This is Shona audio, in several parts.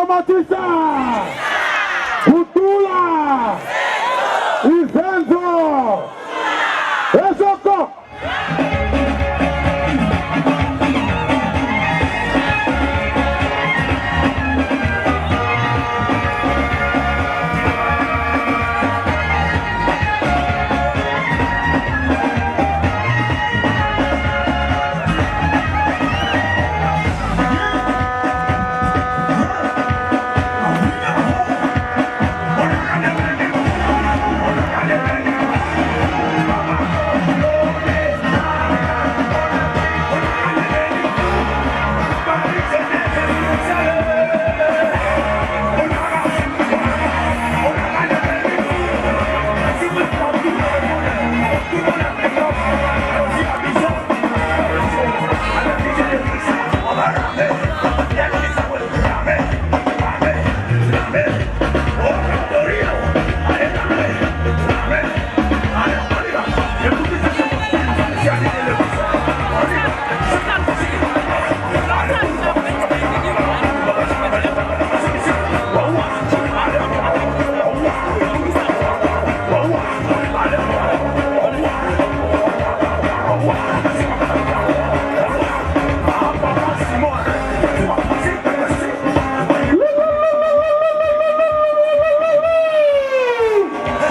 Matisa! Kutula! Izenzo! Esoko!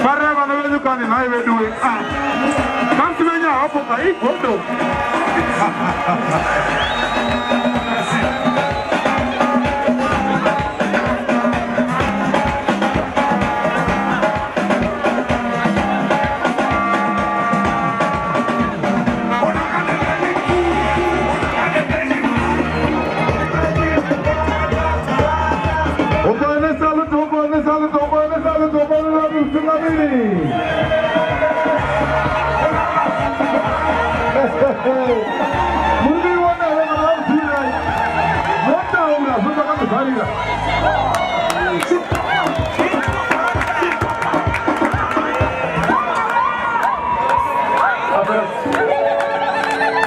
Vareva vana venyu kani nhai veduwe. Ah. Kasi venyu hapo ka igodo.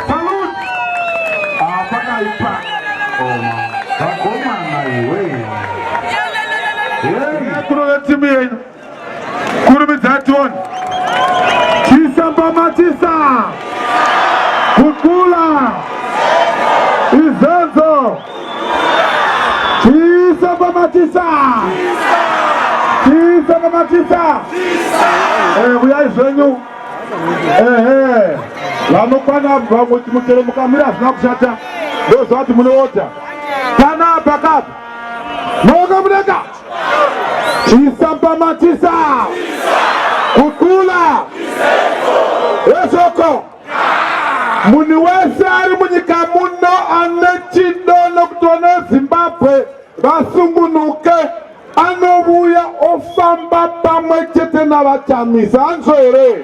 Salute! Ah, pakaipa. Vakomana iwe. Kurove timu yenyu. Kurumidza tione. Chisamba matisa. Kukula. Izenzo. Chisamba matisa. Chisamba matisa. Eh, uyai zvenyu. Ehe. Vanokwana vamwe muchero mukamira hazvina kushata. Ndozvati munoota. Panapa kapa. Maoko mudenga. Chisamba matisa. Kukula. Esoko. Munhu wese ari munyika muno ane chido nokuti vana veZimbabwe vasungunuke anovuya ofamba pamwe chete naVaChamisa. Hanzvo here?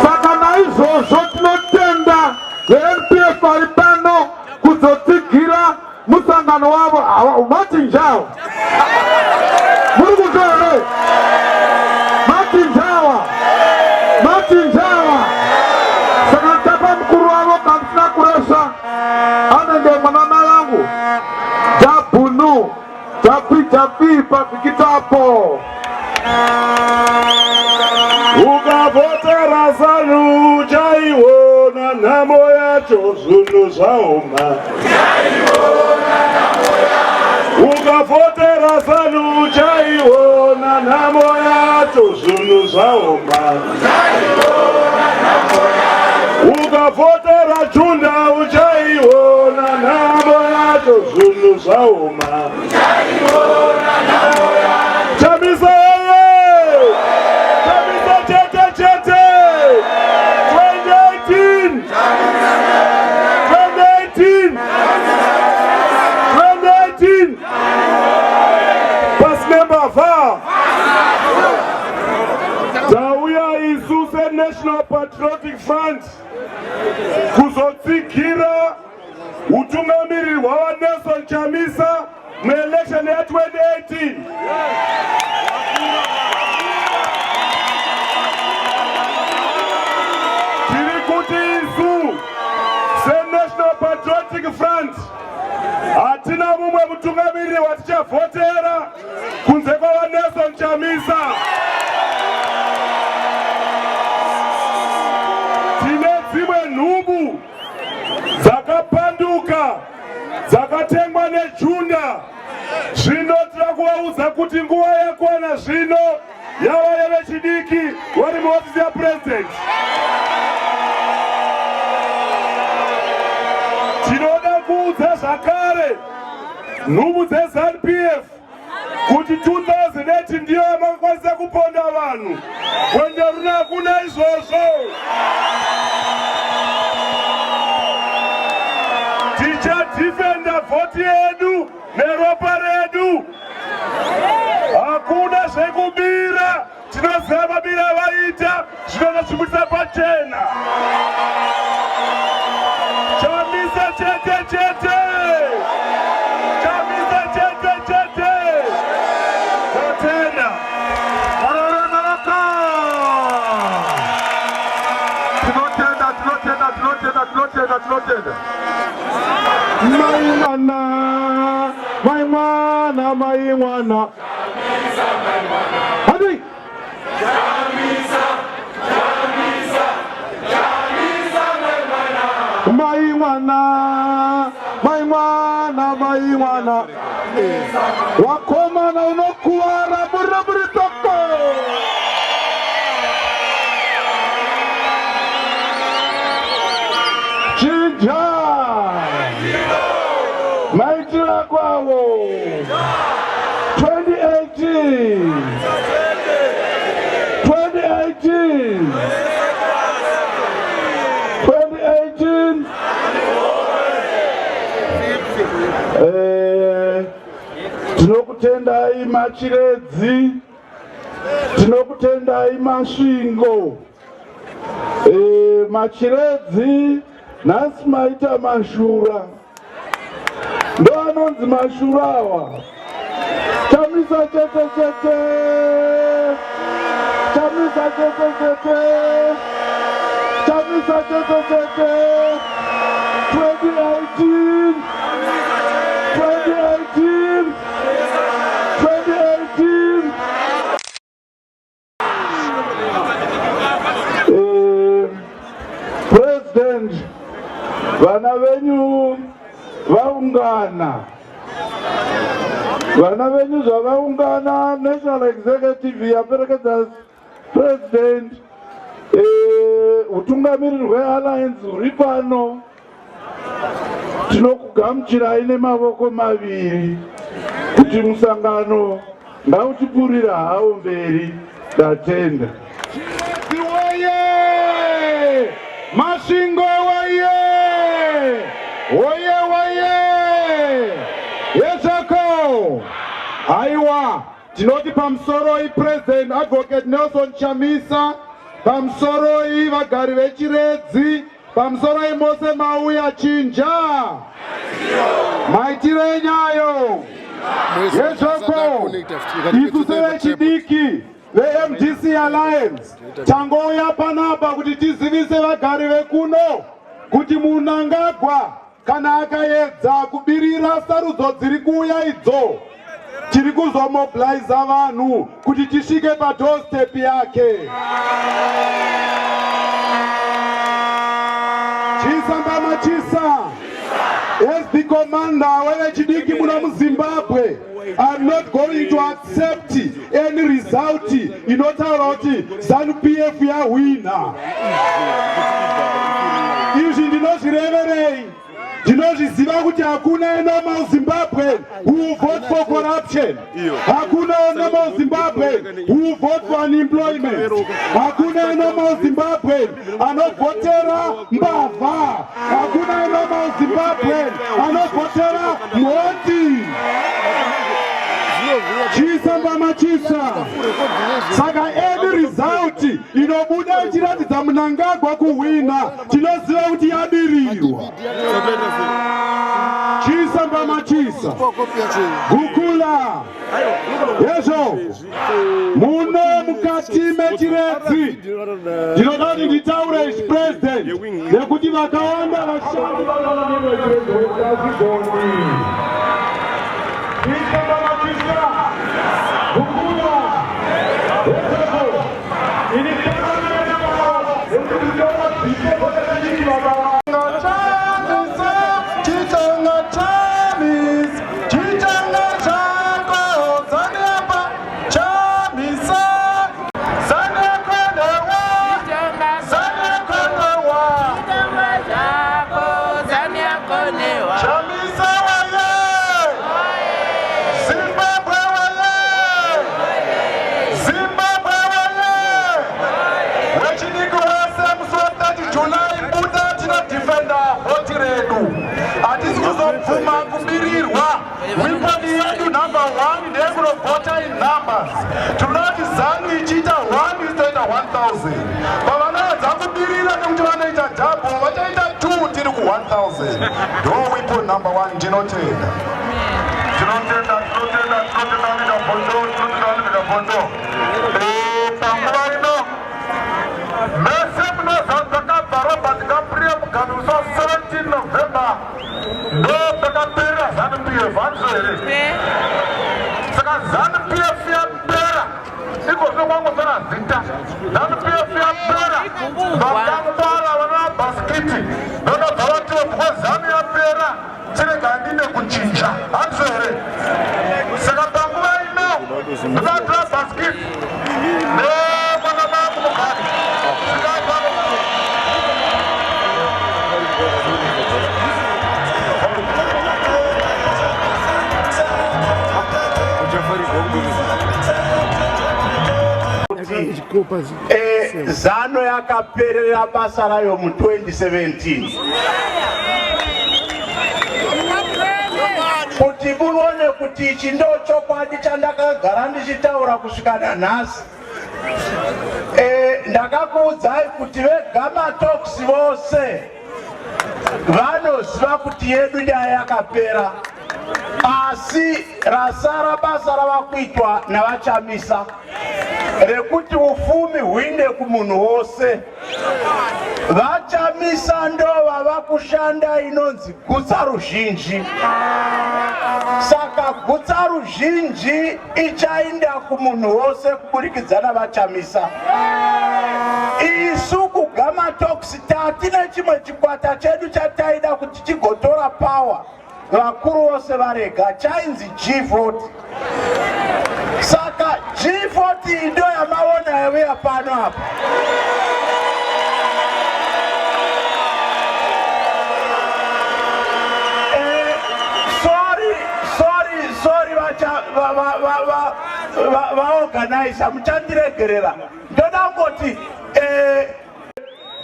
Saka naizvozvo tinotenda veNPF vari pano kuzotsigira musangano wavo machinjawa. Muri kunzwa here? Machinjawa, machinjawa. Saka tapa mukuru wavo kamusina kuresva anenge mwana mai vangu Jabhunu Japi Japi pavikitapo. Ukavhotera Zanu uchaiona nhamo yacho zvinhu zvaoma. Ukavhotera Zanu uchaiona nhamo yacho zvinhu zvaoma. Ukavhotera Junda uchaiona nhamo yacho zvinhu zvaoma. Chamisa yeye! Chamisa chete chete! 2018! 2018! 2018! Pasi nembavha! Tauya isu seNational Patriotic Front kuzotsigira utungamiriri hwaVaNelson Chamisa muelection ya2018. Tiri kuti isu seNational Patriotic Front hatina mumwe mutungamiriri watichavhotera kunze kwaVaNelson Chamisa. Tine dzimwe nhubu dzakapanduka, dzakatengwa nejunda. Zvino tira kuvaudza kuti nguva yakwana zvino yava yevechidiki vari muhofisi yapurezidendi. Tinoda kuudza zvakare nhubu dzeZANU PF kuti 2008 ndiyo yamakakwanisa kuponda vanhu. Gwende runa hakuna izvozvo. Tichadhifenda vhoti yedu neropa redu. Hakuna zvekubira, tinoziva mabira avaita, zvinonozvibudisa pachena. Chamisa chete chete, Chamisa chete chete. Tatenda. Maroremaka! Tinotenda, tinotenda, tinotenda, tinotenda, tinotenda. Mai mwana, mai mwana, mai mwana. Hadi. Mai mwana, mai mwana, mai mwana. Wakomana unokuvara muri muri toko. Chinja. Maitira kwavo. 2018. 2018. 2018. Tinokutendai Machiredzi, tinokutendai Masvingo. Machiredzi nhasi maita mashura, ndo anonzi mashura awa. Chamisa chete chete, Chamisa chete chete, Chamisa chete chete. 2018, 2018, 2018. President, vana venyu vaungana, vana venyu zvavaungana, National Executive yaperekedza President, utungamiriri hweAlliance huri pano. Tinokugamuchirai nemavoko maviri kuti musangano ngautipurira hawo mberi. Ndatenda. Woye! Masvingo woye! Woye woye! Yezvako! Aiwa, tinoti pamusoroi President Advocate Nelson Chamisa, pamusoroi vagari veChiredzi, pamusoroi mose mauya. Chinja maitiro enyayo. Yezvako, isu sevechidiki veMDC Alliance tangouya panapa kuti tizivise vagari vekuno kuti Munangagwa kana akaedza kubirira sarudzo dziri kuuya idzo, tiri kuzomobiliza vanhu kuti tisvike padoorstep yake. Chisa machisa. As the commander wevechidiki muno muZimbabwe, I'm not going to accept any result inotaura kuti ZANU PF yahwina. Izvi ndinozvireverei? Ndinozviziva kuti hakuna a normal Zimbabwean who will vote for corruption, hakuna a normal Zimbabwean who will vote for unemployment, hakuna a normal Zimbabwean anovhotera mbavha, hakuna a normal Zimbabwean anovhotera mhondi. Chisa mbamachisa. Saka any result inobuda ichiratidza Mnangagwa kuhwina, tinoziva kuti yabirirwa. Chisa mbama chisa gukula yezvo muno mukati meChiredzi. Ndinoda kuti nditaure izvi, President, nekuti vakawanda vashandi. Chisa mbama chisa gukula yezvo ini. Chichanga Chamis, Chichanga chako, Zaniapa, Chamisa, Zaniakonewa, Zaniakonewa, Chamisa waye, Zimbabwe waye, Zimbabwe waye. Wechidiki wese, musi wa 30 July buda, tinodefenda vhoti redu. Hatisi kuzobvuma kubirirwa. Weapon yedu number one ndeyekunovhota in numbers. Tinoti ZANU ichiita 1, istoita 1000. Pavanoedza kubirira nekuti vanoita double, vachaita 2, tiri ku1000. Ndo weapon number one. Ndinotenda, tinotenda, tinotenda, tinotenda leader Bondo, tinotenda leader Bondo. Panguva ino mese munoziva pakabva Robert Gabriel Mugabe musi wa 17 November, ndo pakaperera ZANU PF, handizvo here? Saka ZANU PF yapera, iko zvino kwangosara zita. ZANU PF yapera. Vakangwara vana Bhasikiti ndonobva vatiwo, because ZANU yapera, chirega ndine kuchinja, handizvo here? Saka panguva ino ndinotora Bhasikiti nemwana vangu Mugabe. Svikai pano. ZANU yakaperera basa rayo mu2017. Kuti muone kuti ichi ndo chokwadi chandakagara ndichitaura kusvika nanhasi, ndakakuudzai kuti veGamatox vose vanoziva kuti yedu nyaya yakapera, asi rasara basa rava kuitwa navaChamisa rekuti ufumi huinde kumunhu wose. VaChamisa ndo vava kushanda inonzi gutsa ruzhinji. Saka gutsa ruzhinji ichainda kumunhu wose kuburikidza navaChamisa. Isu kuGamatox tatine chimwe chikwata chedu chataida kuti chigotora power, vakuru vose varega, chainzi G40. Saka G40 ndo yamaona yauya pano apa. Sorry, sorry, sorry, vaorganizer, muchandiregerera, ndoda kungoti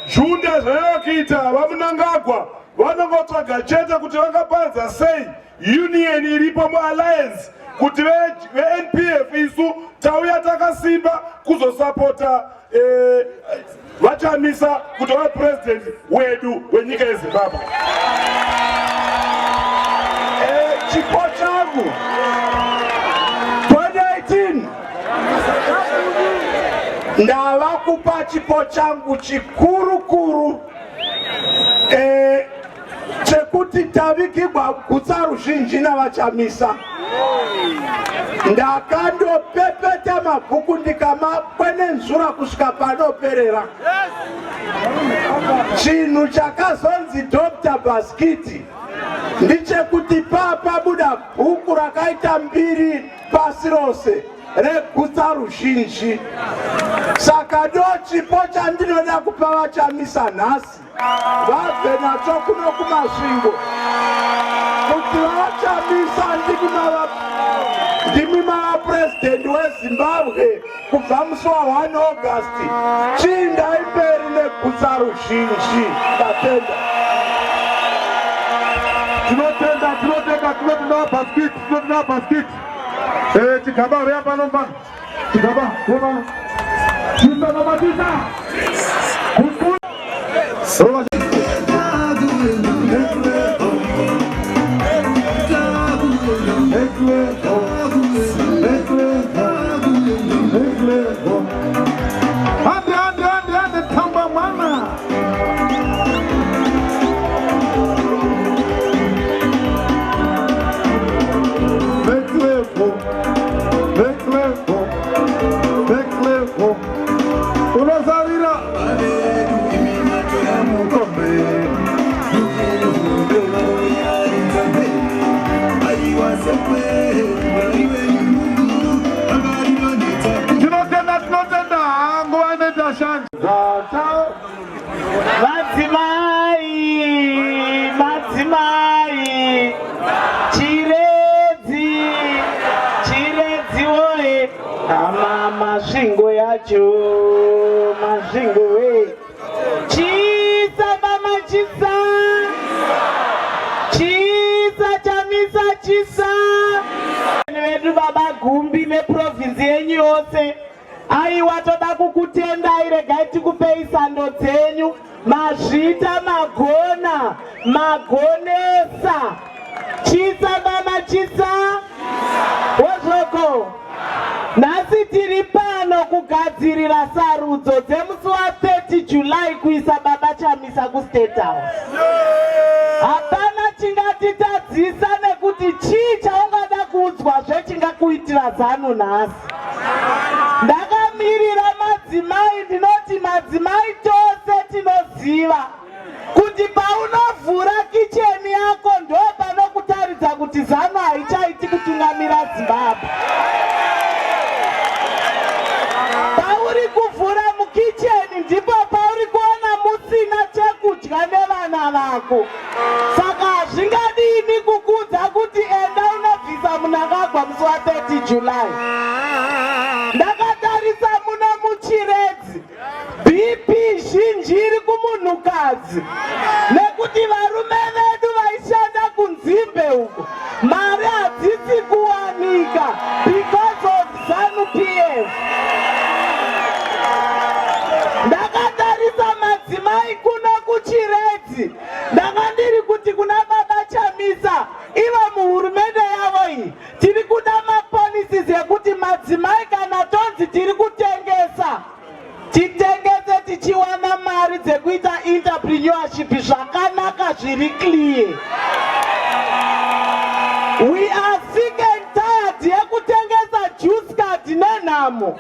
Junda zvayavakuita vaMnangagwa, vanongotsvaga chete kuti vangaparadza sei union iripo mualliance, kuti veNPF, isu tauya takasimba kuzosapota vaChamisa kuti vave purezidendi wedu wenyika yeZimbabwe. Chipo changu 2018, ndava kupa chipo changu chikuru kuru, chekuti tavigirwa gutsa ruzhinji navaChamisa. Ndakandopepeta mabhuku ndikamakwenenzura kusvika panoperera. Chinhu chakazonzi Dr Baskiti ndechekuti papabuda bhuku rakaita mbiri pasi rose regutsa ruzhinji. Saka ndo chipo chandinoda kupa vaChamisa nhasi, vabve nacho kuno kuMasvingo, kuti vaChamisa, ndimi mava purezidendi weZimbabwe kubva musi wa1 August. Chiindai mberi negutsa ruzhinji. Ndatenda. Tinotenda, tinotenda, tinotenda Bhasikiti, tinotenda Bhasikiti. Chigaba, uya pano pano. Chigaba, uya pano. Chisa mama chisa. Hande, hande, hande, hande, tamba mwana. Next level, next level, next level. Unosarira. Mukombe. Tinotenda, tinotenda, nguva inoita shanje. Zata. Madzimai, madzimai, Chiredzi, Chiredzi woye, ama Masvingo yacho, Masvingo we. Chisa mama chisa, chisa Chamisa chisa. Vedu baba Gumbi neprovinsi yenyu yose, aiwa, toda kukutendai. Regai tikupei sando dzenyu. Mazvita, magona, magonesa. Chisa mama chisa wozvoko. Nhasi tiri pano kugadzirira sarudzo dzemusi wa30 July, kuisa baba Chamisa kuState House. Hapana chingatitadzisa, nekuti chii chaungada kuudzwazve chingakuitira ZANU nhasi? Ndakamirira madzimai, ndinoti madzimai tose tinoziva kuti paunovhura kicheni yako ndo panokutaridza kuti ZANU haichaiti kutungamira Zimbabwe. Pauri kuvhura mukicheni ndipo pauri kuona musina chekudya nevana vako. Saka hazvingadini kukudza kuti enda unobvisa Mnangagwa musi wa30 July. Ndakatarisa muno muChiredzi, BP zhinji iri kumunhukadzi, nekuti varume vedu vaishanda kunzimbe uko, mari hadzisi kuwanika because of ZANU PF. Ndakatarisa madzimai kuno kuChiredzi, ndanga ndiri kuti kuna baba Chamisa, ivo muhurumende yavo iyi, tiri kuda mapolicies ekuti madzimai kana tonzi tiri kutengesa, titengese tichiwana mari dzekuita entrepreneurship zvakanaka, zviri clear. We are sick and tired yekutengesa juice card nenhamo.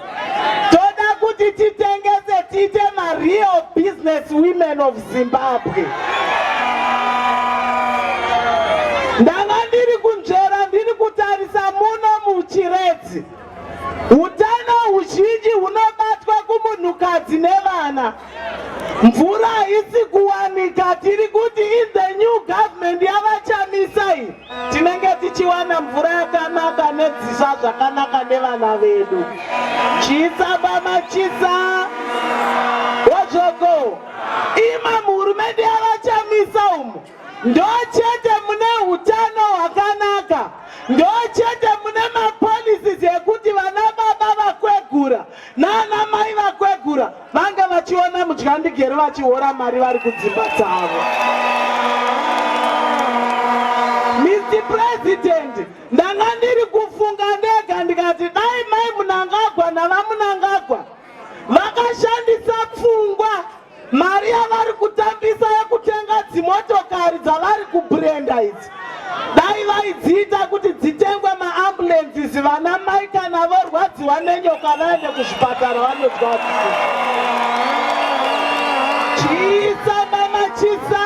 Toda kuti titengese, tiite mareal business women of Zimbabwe. Ndanga ndiri kunzvera, ndiri kutarisa muno muChiredzi, utano huzhinji hunobatwa kumunhukadzi nevana. Mvura haisi kuwanika. Tiri kuti in the new government yavaChamisa iyi, tinenge tichiwana mvura yakanaka nedzisva zvakanaka nevana vedu. Chisa bama chisa wazvoko. Ima muhurumende yavaChamisa umu ndo chete mune utano hwakanaka, ndo chete mune mapolicies ekuti vana baba vakwegura nana mai vakwegura vanga vachiona mudyandigere, vachihora mari vari kudzimba dzavo. Mr President, ndanga ndiri kufunga ndega ndikati dai mai Mnangagwa navaMnangagwa vakashandisa pfungwa, mari yavari kutambisa yekutenga dzimotokari dzavari kubranda idzi, dai vaidziita kuti dzitengwe maambulances, vana mai kana vorwadziwa nenyoka vaende kuzvipatara vanozwa. Chisa mama chisa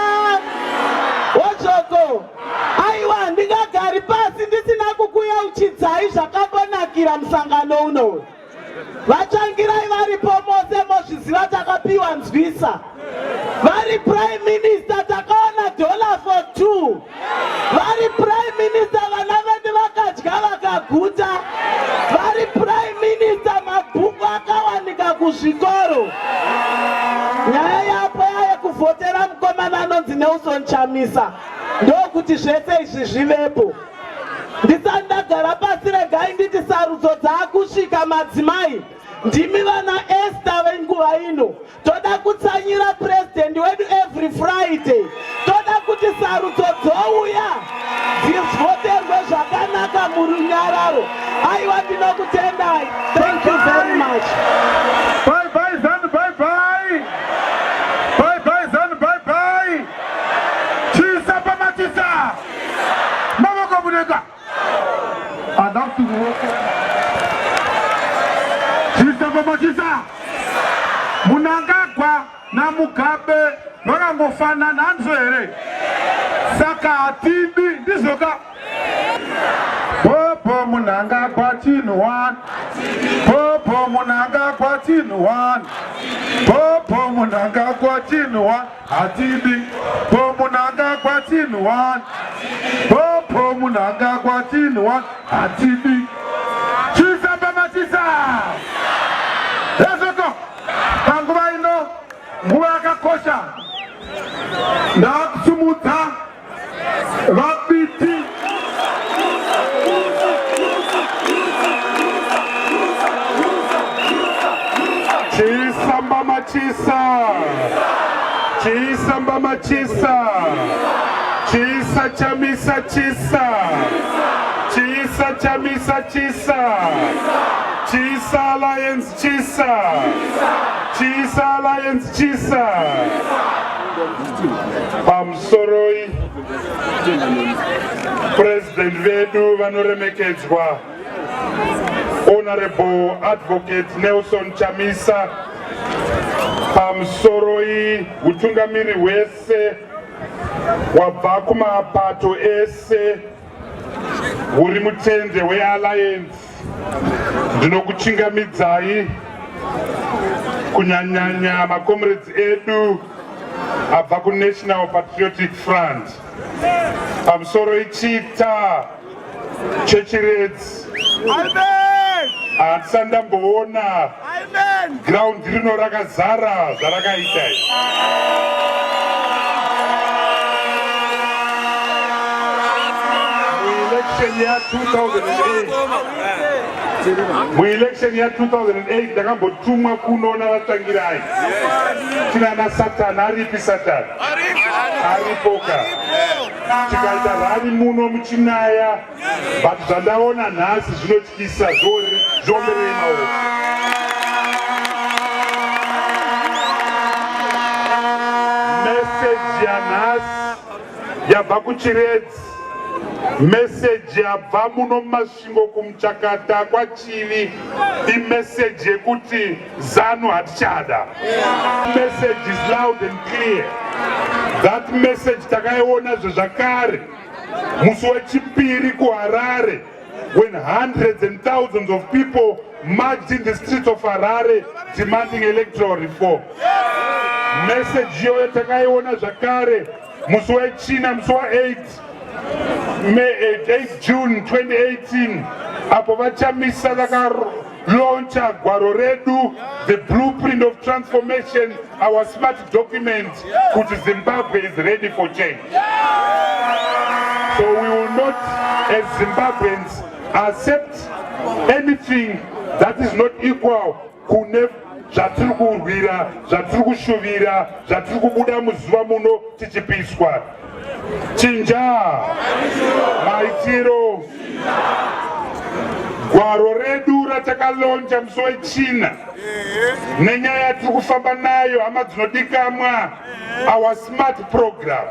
wozvoko. Aiwa, handingagari pasi ndisina kukuyeuchidzai zvakambonakira musangano unowu. VaTsvangirai varipo mose mozviziva, takapiwa nzwisa. Vari prime minister takaona dollar for two. Vari prime minister vana vedu vakadya vakaguta. Vari prime minister mabhuku akawanika kuzvikoro. Nyaya yapo yayekuvhotera mukomana anonzi Nelson Chamisa, ndokuti zvese izvi zvivepo. Ndisati ndagara pasi, regai nditi sarudzo dzaakusvika. Madzimai, ndimi vana. kutsanyira purezidendi wedu every Friday. Toda kuti sarudzo dzouya dzivhoterwe zvakanaka murunyararo. Aiwa, ndinokutendai. Thank you very much. Bye bye Zanu, bye bye. Bye bye Zanu, bye bye. Chisa pamatisa. Mavoko mudenga. Adapt ruoko. Chisa pamatisa. Mnangagwa naMugabe vakangofanana, handizvo here? Saka hatidi, ndizvoka. Popo Mnangagwa chinhu one. Popo Mnangagwa chinhu one. Popo Mnangagwa chinhu one. Hatidi. Po Mnangagwa chinhu one. Popo Mnangagwa chinhu one. Hatidi. Chisa pamatisa. Ezvoko. Panguva ino nguva yakakosha, ndakusumudza VaBiti. Chisamba machisa, chisamba machisa, chisa Chamisa chisa, chisa Chamisa chisa, chisa Alliance chisa, chisa Alliance chisa. Pamusoroi President vedu vanoremekedzwa Honorable Advocate Nelson Chamisa, pamusoroi hutungamiri hwese wabva kumapato ese huri mutende weAlliance, ndinokuchingamidzai, kunyanyanya macomrades edu abva kuNational Patriotic Front. Pamusoro ichita cheChiredzi, handisati ndamboona ground rino rakazara zvarakaita. Muelection ya2008, muelection ya2008, ndakambotumwa kunoona vaTsvangirai tinana Satani. Aripi Satani? Aripoka. Tikaita rally muno muchinaya, but zvandaona nhasi zvinotyisa. Zviomberei maoko. Meseji yanhasi yabva kuChiredzi, meseji yabva muno muMasvingo, kumuchakata kwaChivi, imeseji yekuti ZANU hatichada. Message is loud and clear. That message takaiona zvezvakare musi wechipiri kuHarare, when hundreds and thousands of people marched in the streets of Harare demanding electoral reform. Message iyoyo takaiona zvakare musi wechina, musi wa8 May 8 June 2018, apo vaChamisa vakalauncha gwaro redu, the blueprint of transformation, our smart document kuti Zimbabwe is ready for change. So we will not, as Zimbabweans, accept anything that is not equal kune zvatiri kurwira, zvatiri kushuvira, zvatiri kubuda muzuva muno tichipiswa. Chinja maitiro. Gwaro redu ratakalauncha musi wechina nenyaya yatiri kufamba nayo, hama dzinodikamwa, our smart program,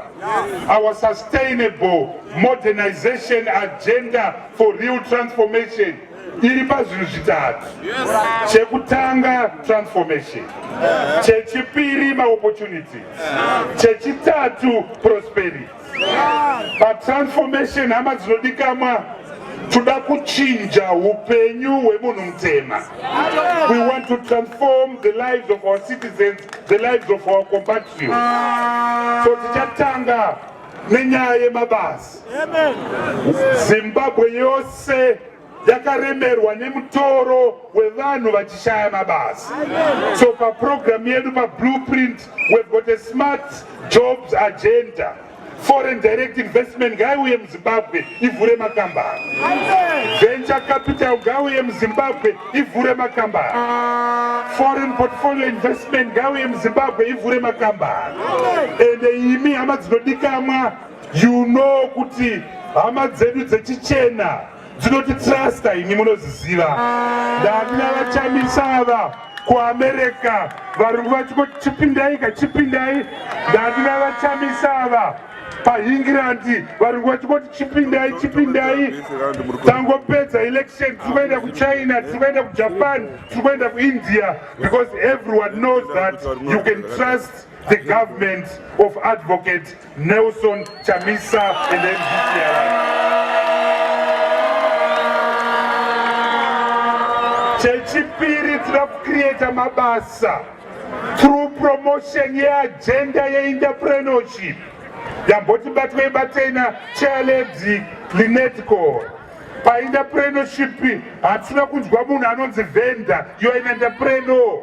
our sustainable modernization agenda for real transformation, iri pazvinhu zvitatu. Chekutanga, transformation. Chechipiri, maopportunities. Chechitatu, prosperity. Patransformation, hama dzinodikamwa, toda kuchinja upenyu hwemunhu mutema. We want to transform the lives of our citizens, the lives of our compatriots. So tichatanga nenyaya yemabasa. Zimbabwe yose yakaremerwa nemutoro wevanhu vachishaya mabasa. So paprogram yedu, pablueprint, we've got a smart jobs agenda. Foreign direct investment ngaiuye muZimbabwe ivhure makambani. Venture capital ngaiuye muZimbabwe ivhure makambani. Foreign portfolio investment ngauye muZimbabwe ivhure makambani. Ende imi hama dzinodikamwa, you know kuti hama dzedu dzechichena dzinoti trusta, imi munoziziva. Ndandina vaChamisa ava kuAmerica, varungu vachingoti chipindai ka, chipindai. Ndandina vaChamisa ava paEngland, varungu vachingoti chipindai, chipindai. Tangopedza election, tiri kuenda kuChina, tiri kuenda kuJapan, tiri kuenda kuIndia, because everyone knows that you can trust the government of Advocate Nelson Chamisa and MDC. Chechipiri, tinoda kucreata mabasa through promotion yeagenda yeentrepreneurship yamboti batwei batei nachairlady Lynette Cole. Paentrepreneurship hatina kunzwa munhu anonzi vendor. You are an entrepreneur.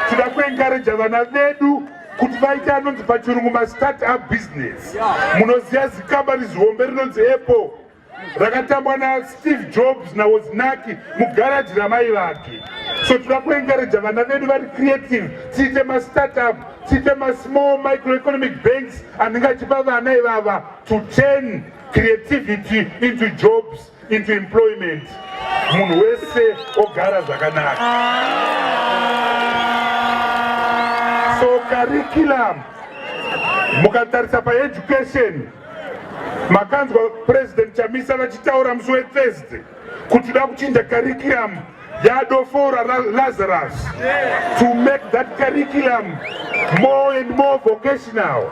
Tinoda kuencouraja vana vedu kuti vaite anonzi pachirungu mastart up business. Munoziva zikambani zihombe rinonzi Apple rakatambwa naSteve Jobs naWozniak mugaraji ramai vake. So toda kuencouraja vana vedu vari creative, tiite mastartup, tiite masmall microeconomic banks anenge achipa vana ivava to turn creativity into jobs, into employment, munhu wese ogara zvakanaka. So curriculum, mukatarisa paeducation, makanzwa President Chamisa vachitaura musi weThursday kuti toda kuchinja curriculum yaDofora Lazarus to make that curriculum more and more vocational,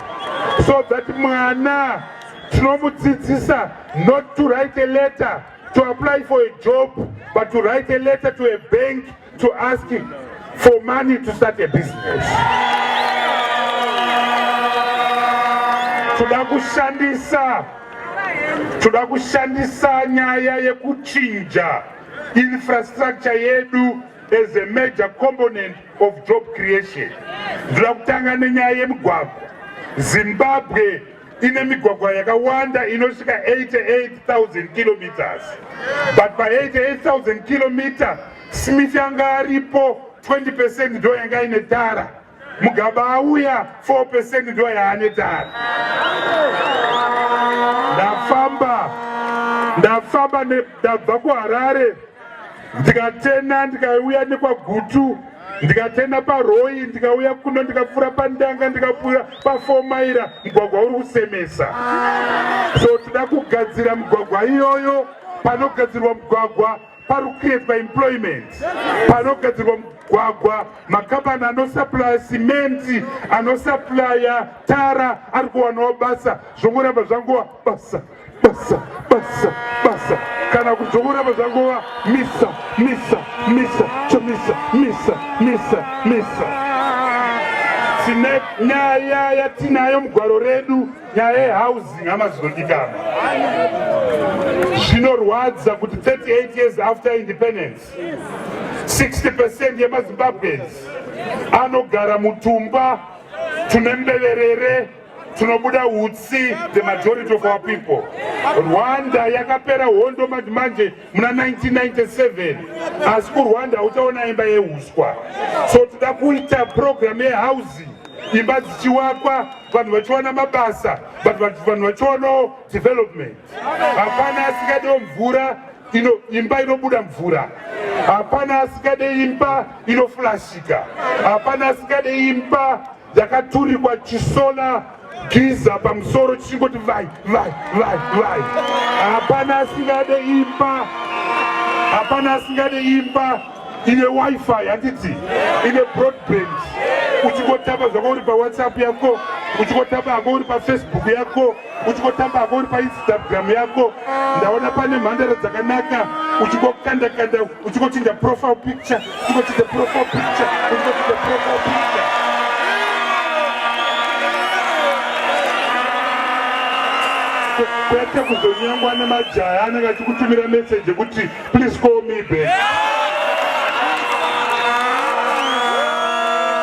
so that mwana tinomudzidzisa not to write a letter to apply for a job, but to write a letter to a bank to ask for money to start a business. Toda kushandisa nyaya yekuchinja infrastructure yedu as a major component of job creation. Ndoda kutanga nenyaya yemigwagwa. Zimbabwe ine migwagwa yakawanda inosvika 88,000 kilometers, but pa88,000 kilometer, Smith anga aripo, 20% ndo yanga ine tara. Mugabe auya, 4% ndo yaane tara. Ndafamba, ndabva kuHarare, ndikatena, ndikauya nekwaGutu, ndikatena paRoyi, ndikauya kuno, ndikapfuura paNdanga, ndikapfuura paFomaira. Mugwagwa uri kusemesa. So toda kugadzira migwagwa iyoyo. Panogadzirwa mugwagwa pari kucreatwa employment. Panogadzirwa mugwagwa, makambani anosupplya simenti, anosupplya tara ari kuwanawo basa. Zvongoramba zvangova basa, basa, basa, basa, kana kuti zvongoramba zvangova misa, misa, misa, Chamisa, misa, misa, misa. Tine nyaya yatinayo mugwaro redu, nyaya yehousing. Hama dzinodikana, zvinorwadza kuti 38 years after independence, 60% yemaZimbabweans anogara mutumba tune mbeverere tunobuda utsi. The majority of our people. Rwanda yakapera hondo manje manje muna 1997, asi kuRwanda hauchaona imba yeuswa. So toda kuita program yehousing, imba dzichiwakwa, vanhu vachiwana mabasa, but vanhu vachiwanawo development. Hapana asingadiwo mvura ino, imba inobuda mvura. Hapana asingade imba inoflashika. Hapana asingade imba yakaturikwa chisolar geyser pamusoro chichingoti vai, vai, vai, vai. Hapana asingade imba, hapana asingade imba ine WiFi, handiti, ine broadband, uchingotamba zvako uri paWhatsApp yako, uchingotamba hako uri paFacebook yako, uchingotamba hako uri paInstagram yako. Ndaona pane mhandara dzakanaka, uchingokanda kanda, uchingochinja profile picture, uchingochinja profile picture, uchingochinja profile picture, kwete kuzonyangwa nemajaya anenge achikutumira meseji ekuti, "Please call me back."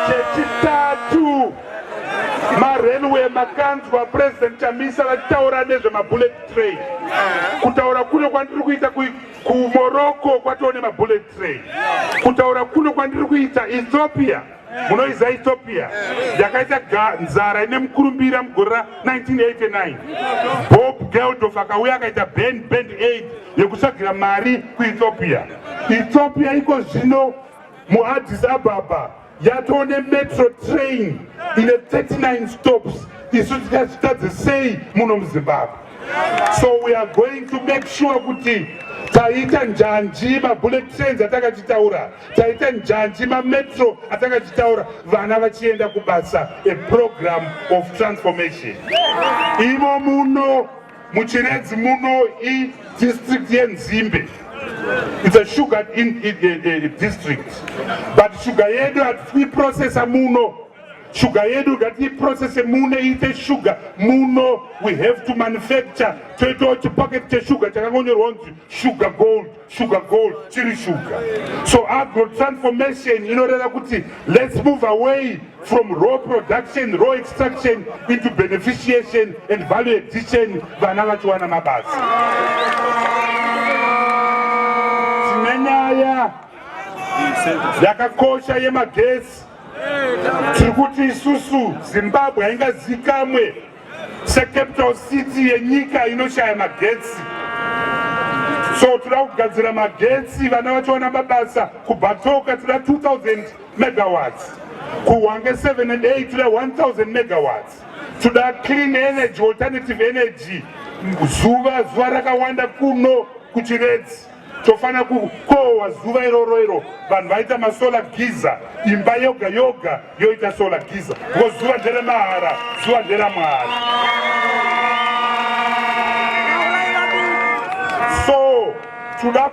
Chechitatu, marailway. Makanzwa President Chamisa vachitaura nezvemabullet train. Kutaura kuno kwandiri kuita. KuMorocco kwatoo nemabullet train. Kutaura kuno kwandiri kuita, Ethiopia, munoiziva Ethiopia yakaita nzara ine mukurumbira mugore ra1989. Bob Geldof akauya akaita band aid yekutsvagira mari kuEthiopia. Ethiopia iko zvino muAddis Ababa yatoo nemetro train ine 39 stops. Isu tikazvitadze sei muno muZimbabwe? So we are going to make sure kuti taita njanji, mabullet trains atakachitaura, taita njanji, mametro atakachitaura, vana vachienda kubasa, a program of transformation. Imo muno muChiredzi muno, idistrict yenzimbe, it's a sugar in district, but shuga yedu hatisi kuiprocessa muno. Shuga yedu ngatiiprocesse muno, iite shuga muno. We have to manufacture, toitawo chipaketi cheshuga chakangonyorwa kunzi Sugar Gold, Sugar Gold, chiri shuga. So agro transformation inoreva kuti let's move away from raw production, raw extraction, into beneficiation and value addition, vana vachiwana mabasa. Tine nyaya yakakosha yemagesi. Tiri kuti isusu Zimbabwe haingazikamwe secapital city yenyika inoshaya magetsi. So toda kugadzira magetsi, vana vachiwana mabasa. KuBatoka toda 2000 megawatts, kuHwange 7 and 8 toda 1000 megawatts. Toda clean energy, alternative energy. Zuva rakawanda kuno kuChiredzi, tofanira kukohwa zuva iroro iro. Vanhu vaita masolar geyser, imba yoga yoga yoita solar geyser, because zuva nderemahara, zuva nderamwari. So toda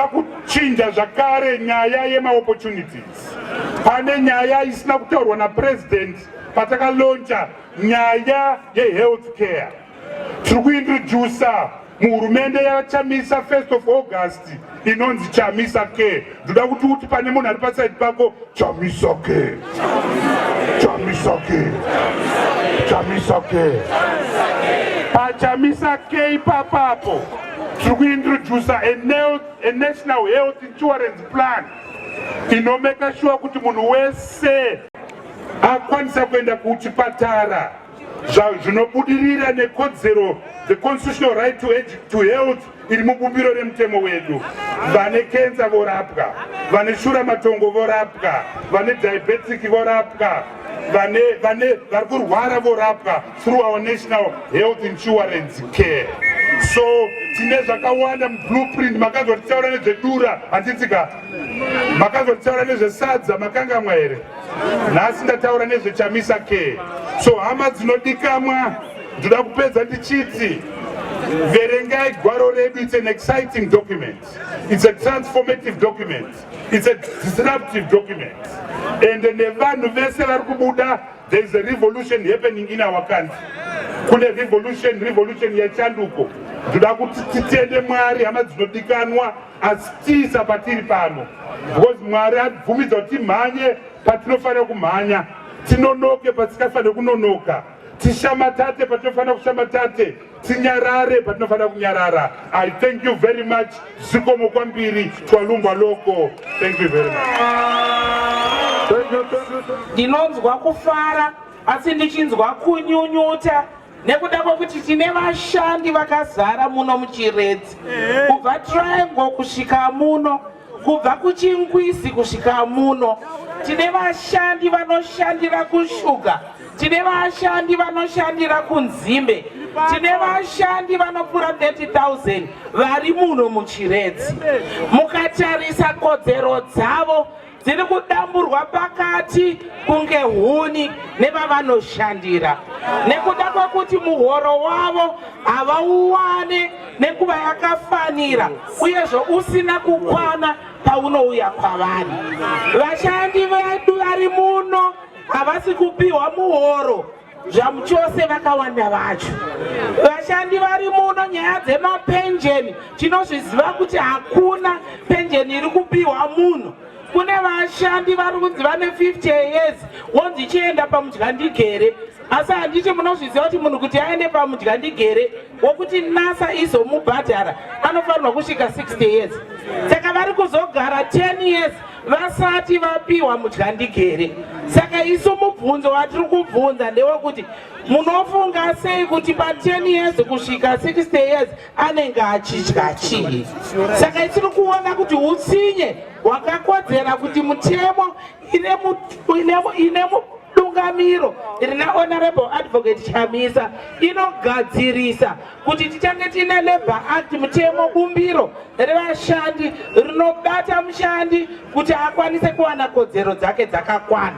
kuchinja zvakare nyaya yemaopportunities. Pane nyaya isina kutaurwa napresident patakalauncha, nyaya yehealth care. Tiri kuintrodusa muhurumende yaChamisa 1st of August inonzi Chamisa Care. Ndoda kuti pane munhu ari paside pako, Chamisa Care, Chamisa Care, Chamisa Care. PaChamisa Care ipapapo tiri kuintrodusa a national health insurance plan inomeka sure kuti munhu wese akwanisa kuenda kuchipatara zvinobudirira nekodzero, the constitutional right to health iri mubumbiro remutemo wedu. Vane kenza vorapwa, vane shura matongo vorapwa, vane diabetic vorapwa, vane vari kurwara vorapwa through our national health insurance care. So tine zvakawanda mublueprint. Makanzwa tichitaura nezvedura, handitsika? Makanzwa tichitaura nezvesadza, makangamwa here? Nhasi ndataura nezveChamisa Care. So hama dzinodikamwa, ndoda kupedza ndichiti verengai gwaro redu. It's an exciting document, it's a transformative document, it's a disruptive document, and nevanhu vese vari kubuda, there is a revolution happening in our country. Kune revolution, revolution yechanduko. Ndoda kuti titende Mwari, hama dzinodikanwa, asitiisa patiri pano, because Mwari abvumidza kuti timhanye patinofanira kumhanya, tinonoke patikafanira kunonoka, tishamatate patinofanira kushamatate, tinyarare patinofanira kunyarara. I thank you very much. Zikomo kwambiri, twalumbwa loko. Thank you very much. Thank you, thank you, thank you. Ndinonzwa kufara asi ndichinzwa kunyunyuta nekuda kwekuti tine vashandi vakazara muno muChiredzi, kubva Triangle kusvika muno, kubva kuChingwizi kusvika muno. Tine vashandi vanoshandira kushuga, tine vashandi vanoshandira kunzimbe, tine vashandi vanopfuura 30,000 vari muno muChiredzi. Mukatarisa kodzero dzavo, dziri kudamburwa pakati kunge huni nevavanoshandira, nekuda kwekuti muhoro wavo havauwane nenguva yakafanira, uyezve usina kukwana paunouya kwavari. Vashandi vedu vari muno havasi kupiwa muhoro zvamuchose, vakawanda vacho. Vashandi vari muno, nyaya dzemapenjeni, tinozviziva kuti hakuna penjeni iri kupiwa munhu. Kune vashandi vari kunzi vane 50 years wonzi chienda pamudyandigere, asi handiti munozviziva kuti munhu kuti aende pamudyandigere wokuti NASA izomubhadhara anofanirwa kusvika 60 years? Saka vari kuzogara 10 years vasati vapiwa mudyandigere. Saka isu mubvunzo watiri kubvunza ndewekuti munofunga sei kuti pa10 years kusvika 60 years anenge achidya chii? Saka isiri kuona kuti utsinye hwakakodzera kuti mutemo ine mudungamiro rina Honorable Advocate Chamisa inogadzirisa kuti tichange tiine Labour Act, mutemo bumbiro revashandi rinobata mushandi kuti akwanise kuwana kodzero dzake dzakakwana.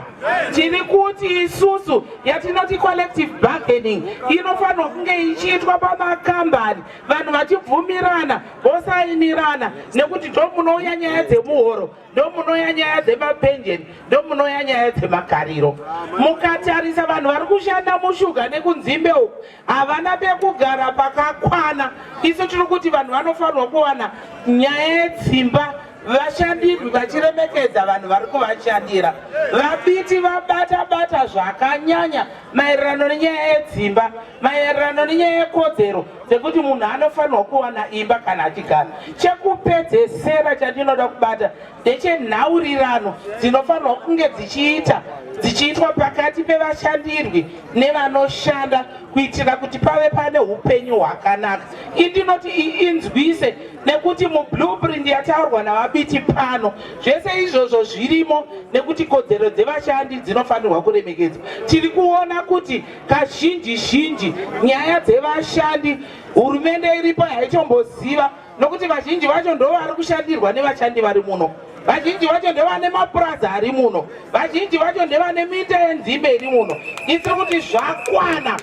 Tiri kuti isusu yatinoti collective bargaining inofanirwa kunge ichiitwa pamakambani, vanhu vachibvumirana, vosainirana, nekuti ndo munouya nyaya dzemuhoro, ndo munouya nyaya dzemapenjeni, ndo munouya nyaya dzemagariro. Mukatarisa vanhu vari kushanda mushuga nekunzimbe uku, havana pekugara pakakwana. Isu tiri kuti vanhu vanofanirwa kuwana nyaya yedzimba, vashandirwi vachiremekedza vanhu vari kuvashandira. VaBiti vabata bata zvakanyanya maererano nenyaya yedzimba, maererano nenyaya yekodzero dzekuti munhu anofanirwa kuwana imba kana achigara. Chekupedzesera chandinoda kubata ndechenhaurirano dzinofanirwa kunge dzichiita dzichiitwa pakati pevashandirwi nevanoshanda kuitira kuti pave pane upenyu hwakanaka. Indinoti inzwise nekuti mublueprint yataurwa naVaBiti pano zvese izvozvo zvirimo, nekuti kodzero dzevashandi dzinofanirwa kuremekedzwa. Tiri kuona kuti kazhinji zhinji nyaya dzevashandi hurumende iripo haitomboziva, nokuti vazhinji vacho ndo vari kushandirwa nevashandi vari muno, vazhinji vacho ndevane mapurazi ari muno, vazhinji vacho ndevane minda yenzimbe iri muno. Isiri kuti zvakwana.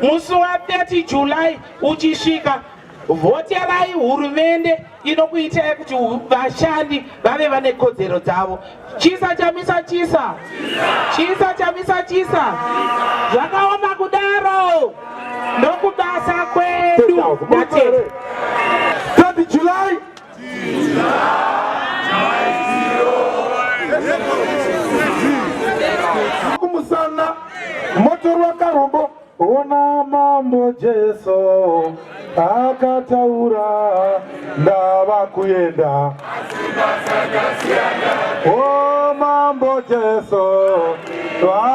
Musi wa30 July uchisvika, vhoterai hurumende inokuitai kuti vashandi vave vane kodzero dzavo. Chisa Chamisa, chisa, chisa Chamisa, chisa. Zvakaoma kudaro, ndokubasa kwedu. Ndatenda. 30 July. Kumusana motorwa karombo. Ona Mambo Jesu akataura, ndava kuenda. O Mambo Jesu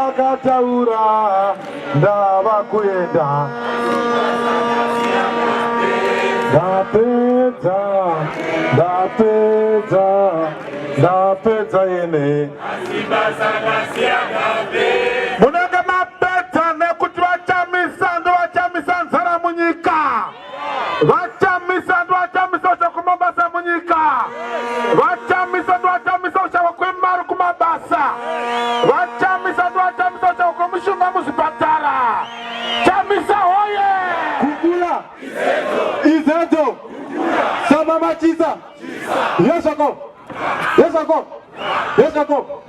akataura, ndava kuenda. Ndapedza, ndapedza, ndapedza yene. Munenge mapedza nekuti vaChamisa ndovachamisa nzara munyika, vaChamisa ndovachamisa ushakumabasa munyika, vaChamisa ndovachamisa ushava kwemari kumabasa, vaChamisa ndovachamisa ushava kwemishonga muzvipatara. Chamisa hoye! Kukula izedzo samamachisa yesoko yesoko yesoko.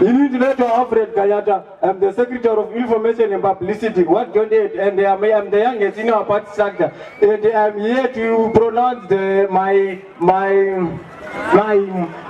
Ini ndinoitwa Alfred Kanyata. I'm the Secretary of Information and Publicity, Ward 28, and I'm the youngest in our party structure. And I'm here to pronounce the, my, my, my,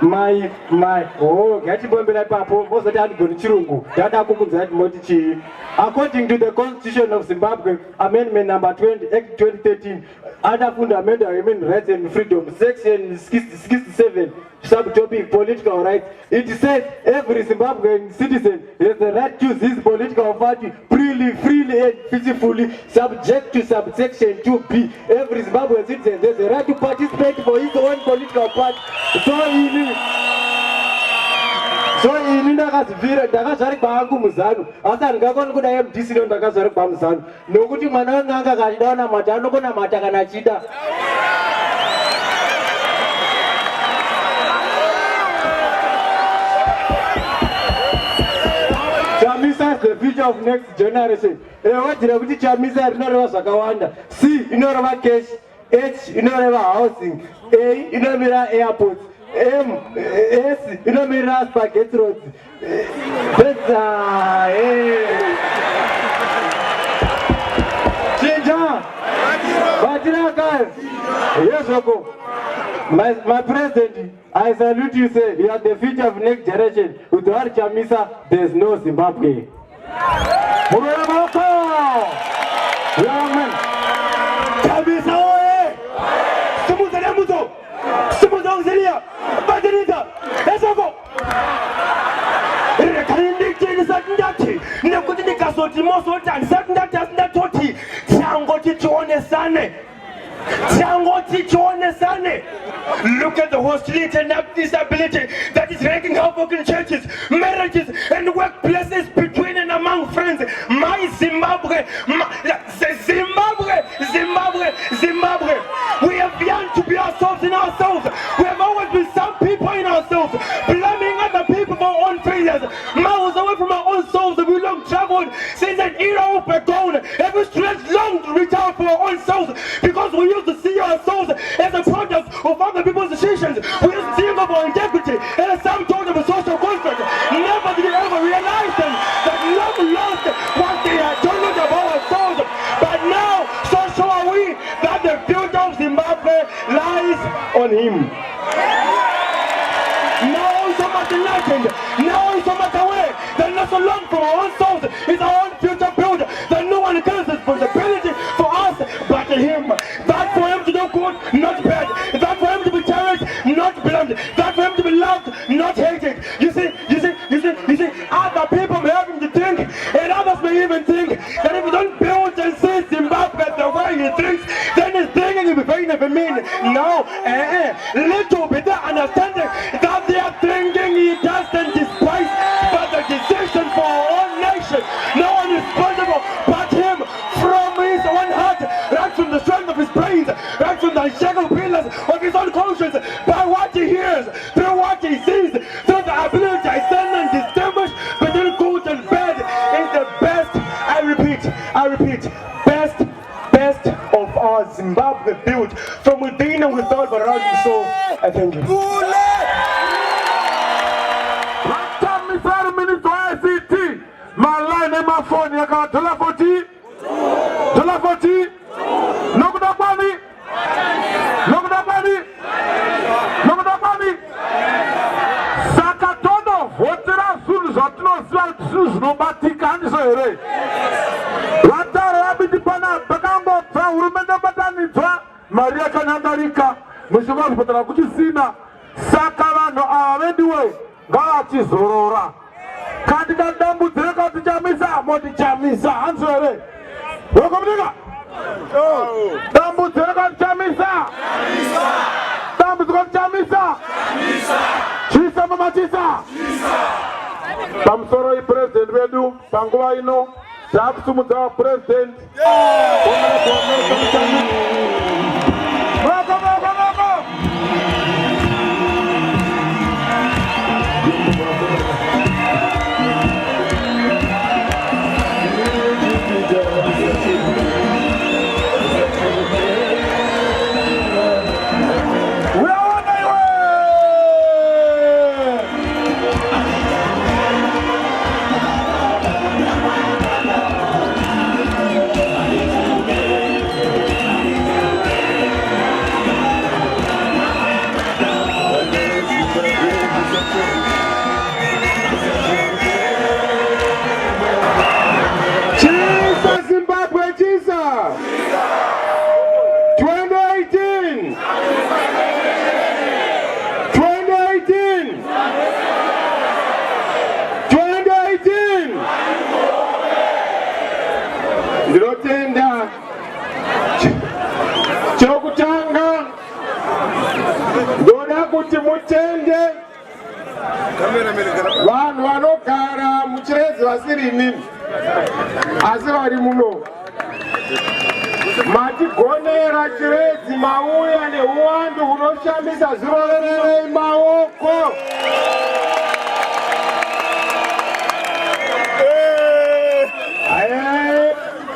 my, my, oh, ngatibombera ipapo, mozoti handigoni chirungu, ndada kukunzwa kuti moti chii. According to the Constitution of Zimbabwe, Amendment number 20, Act 2013, under Fundamental Human Rights and Freedom, Section 67, subtopic political rights, it says every Zimbabwean citizen has the right to choose his political party freely and peacefully, subject to subsection 2B. Every Zimbabwean citizen has the right to participate for his own political party. So ini ndakazvibvira, ndakazvarigwa hangu muZANU, asi handingakoni kuda MDC no ndakazvarigwa muZANU, nokuti mwana wen'anga akachida kunamata anokonamata kana achida. Chamisa is the future of next generation. Word rekuti Chamisa rinoreva zvakawanda. C inoreva cash, H inoreva housing, A inomira airports, M S inomira spaghetti roads. Pesa, eh. Chinja. Batiraka. Yezvoko. My, my president, I salute you, sir. You are the future of next generation. Without Chamisa, there's no Zimbabwe. Murwere maoko. Amen. Chamisa oye! Simudza Dambudzo! Simudza Auxilia! Batanidza! Esoko! Rekai nditi ndisati ndati nekuti ndikazoti mozoti handisati ndati asi ndatoti tangoti tionesane tangoti tionesane. Look at the hostility and disability that is wreaking havoc in churches, marriages, and workplaces between and among friends. My Zimbabwe, my, Zimbabwe, Zimbabwe, Zimbabwe. We have yearned to be ourselves in ourselves. We have always been some people in ourselves, blaming other people for our own failures. Miles away from our own souls, we long traveled since an era of bygone. Every stretch long to reach out for our own souls because we used to see ourselves as a product of other people's decisions. We used to think of our integrity and a sum total of a social construct. Never did we ever realize then that long lost was the atonement of our souls. But now, so sure are we that the future of Zimbabwe lies on him. Now so much enlightened, now so much aware that not so long from our own souls is our own future built, that no one carries responsibility for us but him. That for him to do good, not bad. That for him to be cherished, not blamed. That for him to be loved, not hated. You see, you see, you see, you see, other people may have him to think, and others may even think that if you don't build and see Zimbabwe the way he thinks, then his thinking will be very never mean. No, little bit the understanding that they are thinking he doesn't despise, but the decision for our own nation, no one is responsible but him from his own heart, right from the strength of his brains, right from the unshakable pillars of his own conscience, by what he hears, through what he sees, through the ability to discern and distinguish between good and bad, is the best, I repeat, best, best of our Zimbabwe built from within and without, but around you. So I thank you. VaChamisa vari minister weICT, maline emafoni yakava dollar 40, dollar 40. Nokuda kwani? Nokuda kwani? Nokuda kwani? Saka tonovhotera zvinhu zvatinoziva kuti zvinhu zvinobatika, handizvo here? Vataura vaBiti panapa, pakangobva hurumende batanidzwa, mari yakanyangarika, mishonga kuzvipatara kuchisina. Saka vanhu ava veduwe ngavachizorora. Kandi kadambudziro katichamisa motichamisa, hanzvo here? Rokomunika dambudziro katichamisa, dambudziko tichamisa, chisa mama chisa. Pamusoro ipurezidendi vedu, panguva ino taakusumudza vapurezidendi. Moko, moko, moko! Uyaona iwe! Chisa Zimbabwe Chisa 2018 2018 2018. Ndinotenda. Chokutanga ndoda kuti mutende vanhu vanogara muChiredzi vasiri imimi asi vari muno. Matigonera Chiredzi, mauya neuwandu hunoshamisa. Zvirovererei maoko.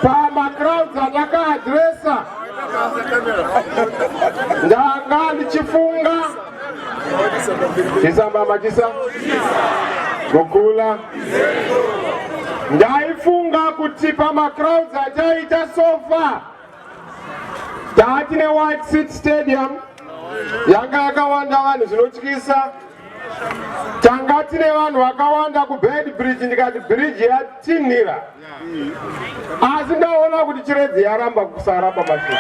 Pamacrowds andakaadhiresa, ndanga ndichifunga chisamba machisa mukula. Ndaifunga kuti pamacrowds ataita so far, taatine White City Stadium. Yanga yakawanda vanhu zvinotyisa. Tanga tine vanhu vakawanda kuBeitbridge ndikati bridge yatinhira. Asi ndaona kuti Chiredzi yaramba kusara pamashure.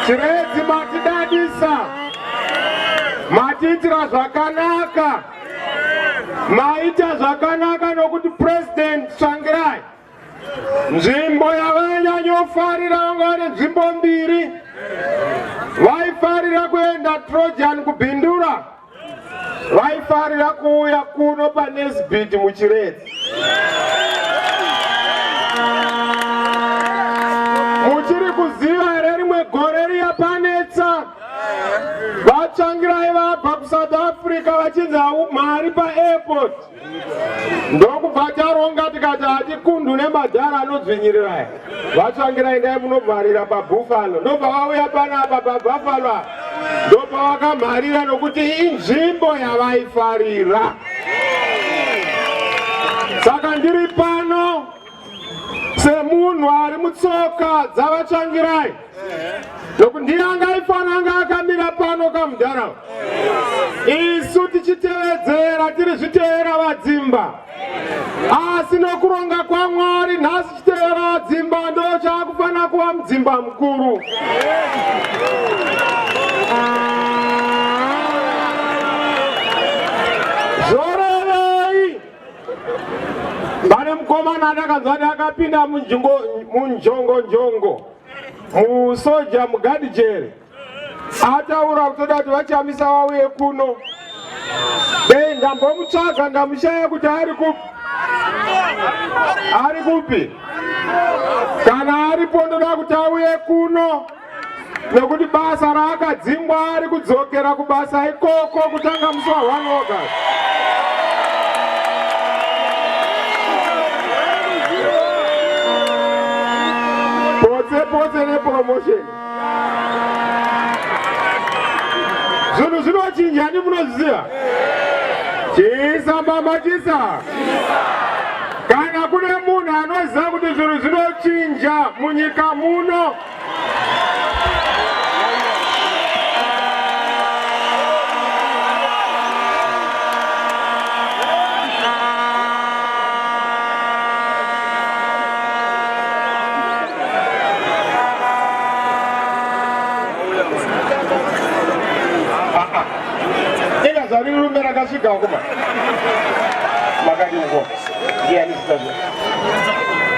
Chiredzi matidadisa, matiitira zvakanaka, maita zvakanaka nokuti President Tsvangirai nzvimbo yavainyanyofarira vanga vane nzvimbo mbiri. Vaifarira kuenda Trojan kuBindura, vaifarira kuuya kuno paNesbit muChiredzi. Muchiri kuziva here rimwe gore riya panetsa vaTsvangirai vabva kuSouth Africa vachinzi mari paairport, ndokubva taronga tikati hatikundu nemadhara anodzvinyirira aya. VaTsvangirai endai munomharira paBuffalo, ndobva vauya panapa paBuffalo apa, ndobva vakamharira nokuti inzvimbo yavaifarira. Saka ndiri pano semunhu ari mutsoka dzavaTsvangirai, nokuti ndiye angaifanira anga akamira pano kamudhara, isu tichitevedzera tiri zviteera vadzimba. Asi nokuronga kwaMwari nhasi chiteera vadzimba ndo chaakufanira kuva mudzimba mukuru. Zvorevei? Pane mukomana andakanzwa kuti akapinda munjongonjongo musoja mugadhijeri, ataura kutoda kuti vaChamisa vauye kuno. Dei ndambomutsvaga ndamushaya kuti ari kupi, ari kupi. Kana aripo ndoda kuti auye kuno, nekuti basa raakadzingwa ari kudzokera kubasa ikoko kutanga musi wa 1 August. Potse potse nepromotion. Zvinhu zvinochinja, ndi munozviziva. Chisa mbama chisa. Kana kune munhu anoziva kuti zvinhu zvinochinja munyika muno, inga zvari rume rakasvika kuma makadi uko ndiani zita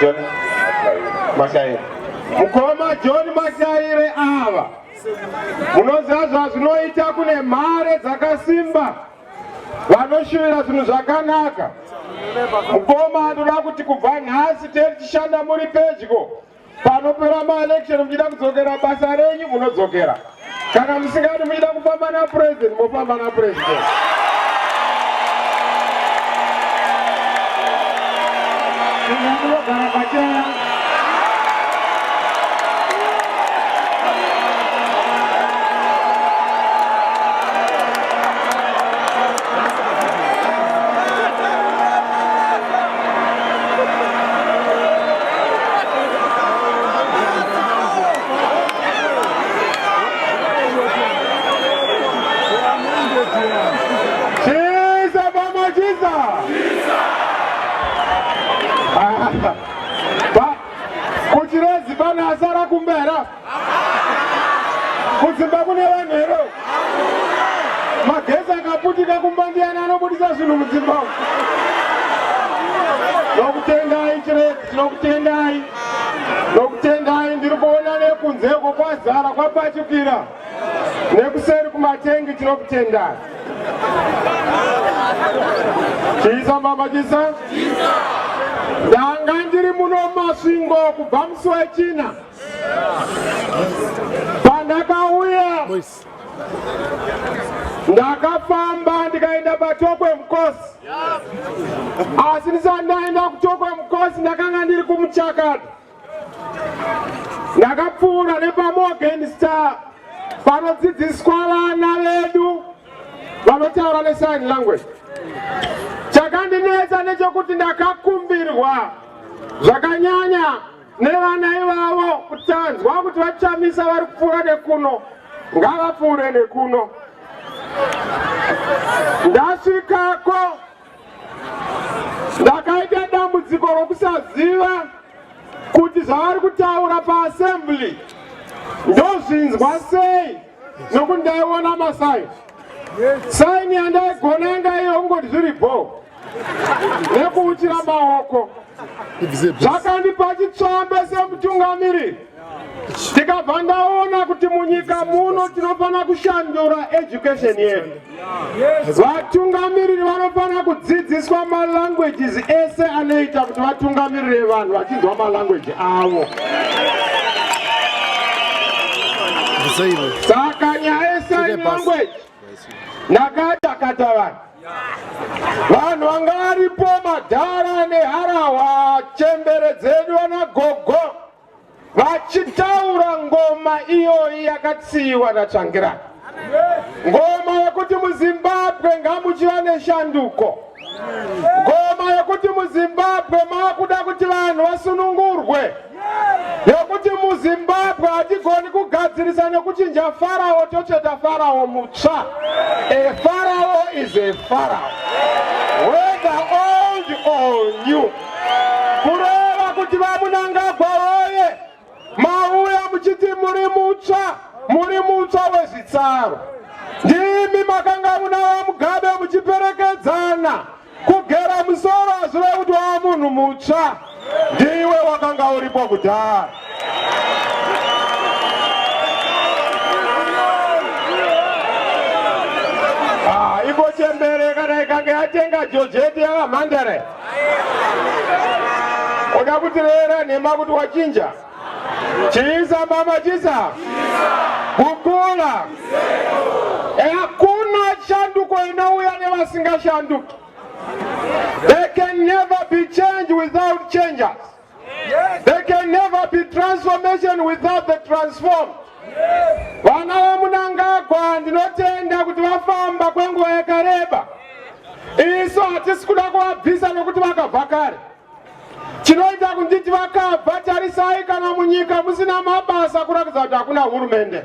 John Mashaire. Mukoma John Mashaire ava munoziva zvazvinoita kune mhare dzakasimba vanoshuvira zvinhu zvakanaka. Mukoma, ndoda kuti kubva nhasi teri tichishanda muri pedyo. Panopera maelection muchida kudzokera basa renyu munodzokera, kana musingadi muchida kufamba napresident mofamba napresident. Ndinogara pachena. Chisa mama chisa. Pa kuChiredzi pane asara kumbera. Kudzimba kune vanhu here? Magesi akaputika kumba, ndiani anobudisa zvinhu mudzimba umu? Nokutendai Chiredzi, tinokutendai. Nokutendai, ndiri kuona nekunzeko kwazara kwapachukira. Nekuseri kumatengi, tinokutendai. Chisa mama chisa. Ndanga ndiri muno Masvingo kubva musi wechina. Pandakauya ndakafamba ndikaenda paTokwe Mukosi, asi ndisati ndaenda kuTokwe Mukosi ndakanga ndiri kumuchakata. Ndakapfuura nepaMorgan Star panodzidziswa vana vedu vanotaura nesign language. Chakandinetsa nechekuti ndakakumbirwa zvakanyanya. nevana ivavo kuti tanzwa kuti vaChamisa vari kupfuura nekuno, ngavapfuure nekuno. Ndasvikako ndakaita dambudziko rokusaziva kuti zvavari kutaura paassembly ndozvinzwa sei, nokuti ndaiona masaini. Saini yandaigona yanga iyo kungoti zviri bho nekuuchira maoko. Zvakandipa chitsvambe semutungamiriri, tikabva ndaona kuti munyika muno tinofanira kushandura education yedu. Vatungamiriri vanofanira kudzidziswa malanguages ese anoita kuti vatungamirire vanhu vachinzwa malanguage avo. Saka nyaya yesign language ndakatakata vanhu vanhu vanga varipo, madhara neharahwa, chembere dzedu, vana gogo, vachitaura ngoma iyoyi yakatsiyiwa naTsvangirai, ngoma yekuti muZimbabwe ngamuchiva neshanduko, ngoma yekuti muZimbabwe maakuda kuti vanhu vasunungurwe, yekuti muZimbabwe hatigoni kugadzirisa nekuchinja farao totsveta farao mutsva. A pharaoh is a pharaoh, whether old or new. Kureva kuti vaMunangagwa woye, mauya muchiti muri mutsva, muri mutsva wezvitsaro. Ndimi makanga muna vaMugabe muchiperekedzana. Kugera musoro hazvirevi kuti wava munhu mutsva, ndiwe wakanga uripo kudhara. Ah, iko chembere kana ikange yatenga jojeti yava mhandare, uda kutirevera nhema kuti wachinja. Chisa mama, chisa kukula. Hakuna shanduko inouya nevasingashanduki. There can never be change without changers. There can never be transformation without the transformed. Vana vaMunangagwa, ndinotenda kuti vafamba kwenguva yakareba. Isu hatisi kuda kuvabvisa nokuti vakabva kare. Chinoita kunditi vakabva, tarisai, kana munyika musina mabasa kuratidza kuti hakuna hurumende.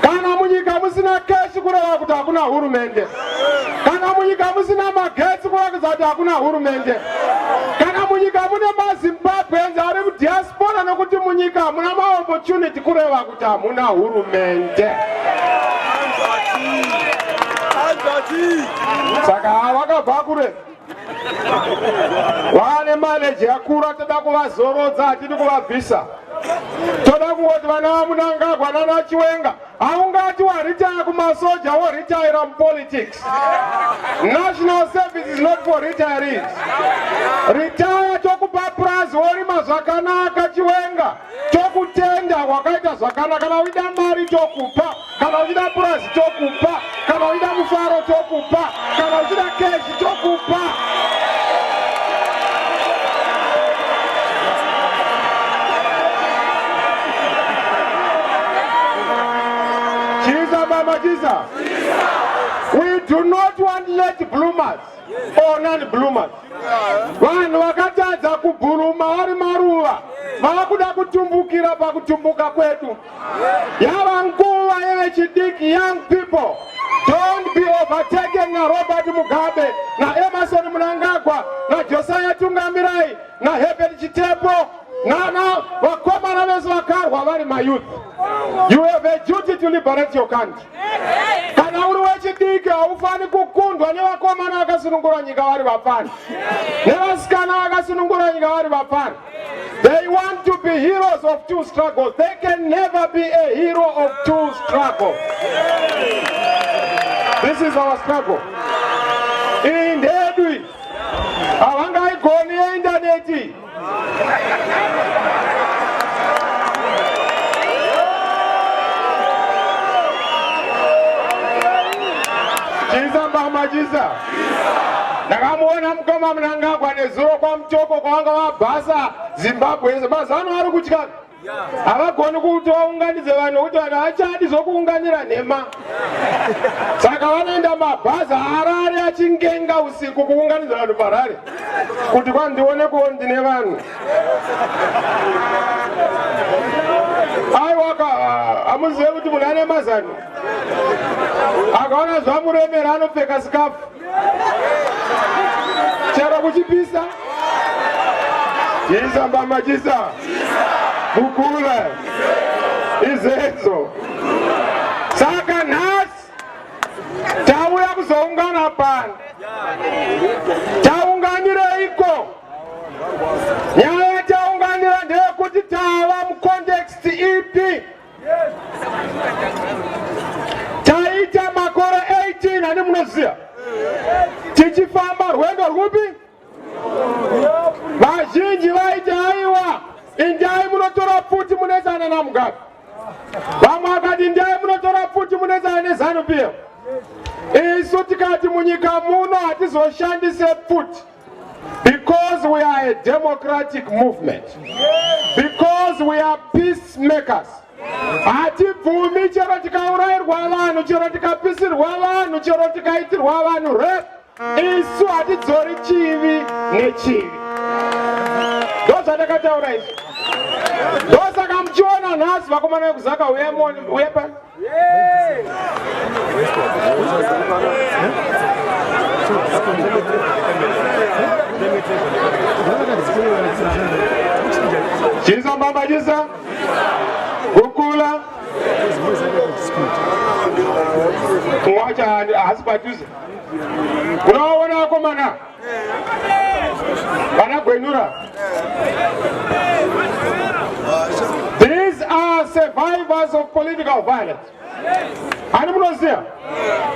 Kana munyika musina cash kureva kuti hakuna hurumende. Kana munyika musina magetsi kuratidza kuti hakuna hurumende. Kana munyika mune maZimbabweans ari mudiaspora nokuti munyika hamuna maopportunity kureva kuti hamuna hurumende. Saka vakabva kure, vane mileage yakura, toda kuvazorodza, hatidi kuvabvisa. Toda kungoti vana vaMunangagwa nana Chiwenga, haungati waritaya kumasoja woritayira mupolitics. National service is not for retirees. Retire, tokupa purazi worima zvakanaka. Chiwenga, tokutenda wakaita zvakanaka. Kana uchida mari tokupa, kana uchida purazi tokupa, kana uchida mufaro tokupa, kana uchida cash tokupa. Chisa mama, chisa. We do not want late bloomers or non bloomers. Vanhu vakatadza kubhuruma vari maruva vakuda kutumbukira pakutumbuka kwedu. Yava nguva yevechidiki. Young people, don't be overtaken naRobert Mugabe, naEmerson Mnangagwa, naJosiah Tungamirai, naHerbert Chitepo, nana vakomana vese vakarwa vari mayouth. You have a duty to liberate your country. Kana uri wechidiki, haufani kukundwa nevakomana vakasunungura nyika vari vapfana, nevasikana vakasunungura nyika vari vapfana. They want to be heroes of two struggles. They can never be a hero of two struggles. This is our struggle. Iyi ndeyedu iyi, havangaigoni yeindaneti. Chisa mbama, chisa. Ndakamuona mukoma Mnangagwa nezuro kwaMutoko kwavanga vabhasa Zimbabwe yese. Mazano ari kutya, havagoni kuti vaunganidze vanhu nokuti vanhu havachadi zvokuunganira nhema, saka vanoenda mabhazi Harare. achingenga usiku kuunganidza vanhu parare kuti kwandione kuo ndine vanhu. Aiwa, hamuzive kuti munhu ane mazano akaona zvamuremera anopfeka sikafu chero kuchipisa. Chisa mbama chisa kukula izedzo. Saka nhasi tauya kuzoungana pano, taunganireiko? Nyaya yataunganira ndeyekuti tava mucontext ipi? Taita makore 18 ani munoziva tichifamba rwendo rwupi? Vazhinji vaiti aiwa, indai munotora pfuti munetsana naMugabe. Vamwe vakati indai munotora pfuti munetsana neZanu PF. Isu tikati munyika muno hatizoshandise pfuti because we are a democratic movement, because we are peacemakers. Hatibvumi chero tikaurayirwa vanhu, chero tikapisirwa vanhu, chero tikaitirwa vanhu rape, isu hatidzori chivi nechivi. Ndozvatakataura izvi. Ndosaka muchiona nhasi vakomana vekuzaka uye pano. Chisa mbamba chisa kukula mwacha haasi padhuze. Unovaona vakomana vana Gwenura. These are survivors of political violence. Hani munoziva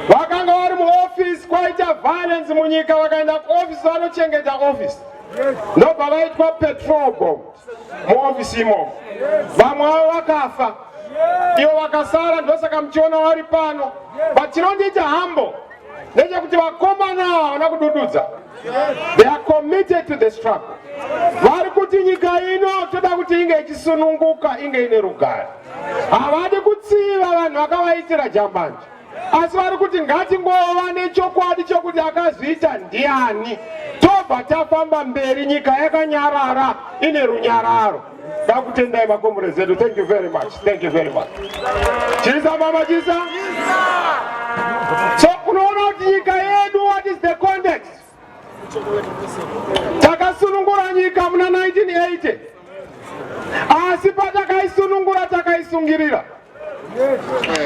vakanga vari muoffice, kwaita violence munyika, vakaenda kuoffice vanochengeta office, ndobva vaitwa petrol bomb muofisi imomo. Vamwe vavo vakafa, ivo vakasara, ndosaka muchiona vari pano. But chinondiita humble ndechekuti vakomana ava havana kudududza. They are committed to the struggle. Vari kuti nyika ino toda kuti inge ichisununguka, inge ine rugare. Havadi kutsiva vanhu vakavaitira jambanja, asi vari kuti ngatingova nechokwadi chokuti akazviita ndiani, tobva tafamba mberi nyika yakanyarara ine runyararo. Ndakutendai makomrades edu. Thank you very much, thank you very much. Chisa mama chisa. So unoona kuti nyika yedu, what is the context? Takasunungura nyika muna 1980, asi patakaisunungura takaisungirira.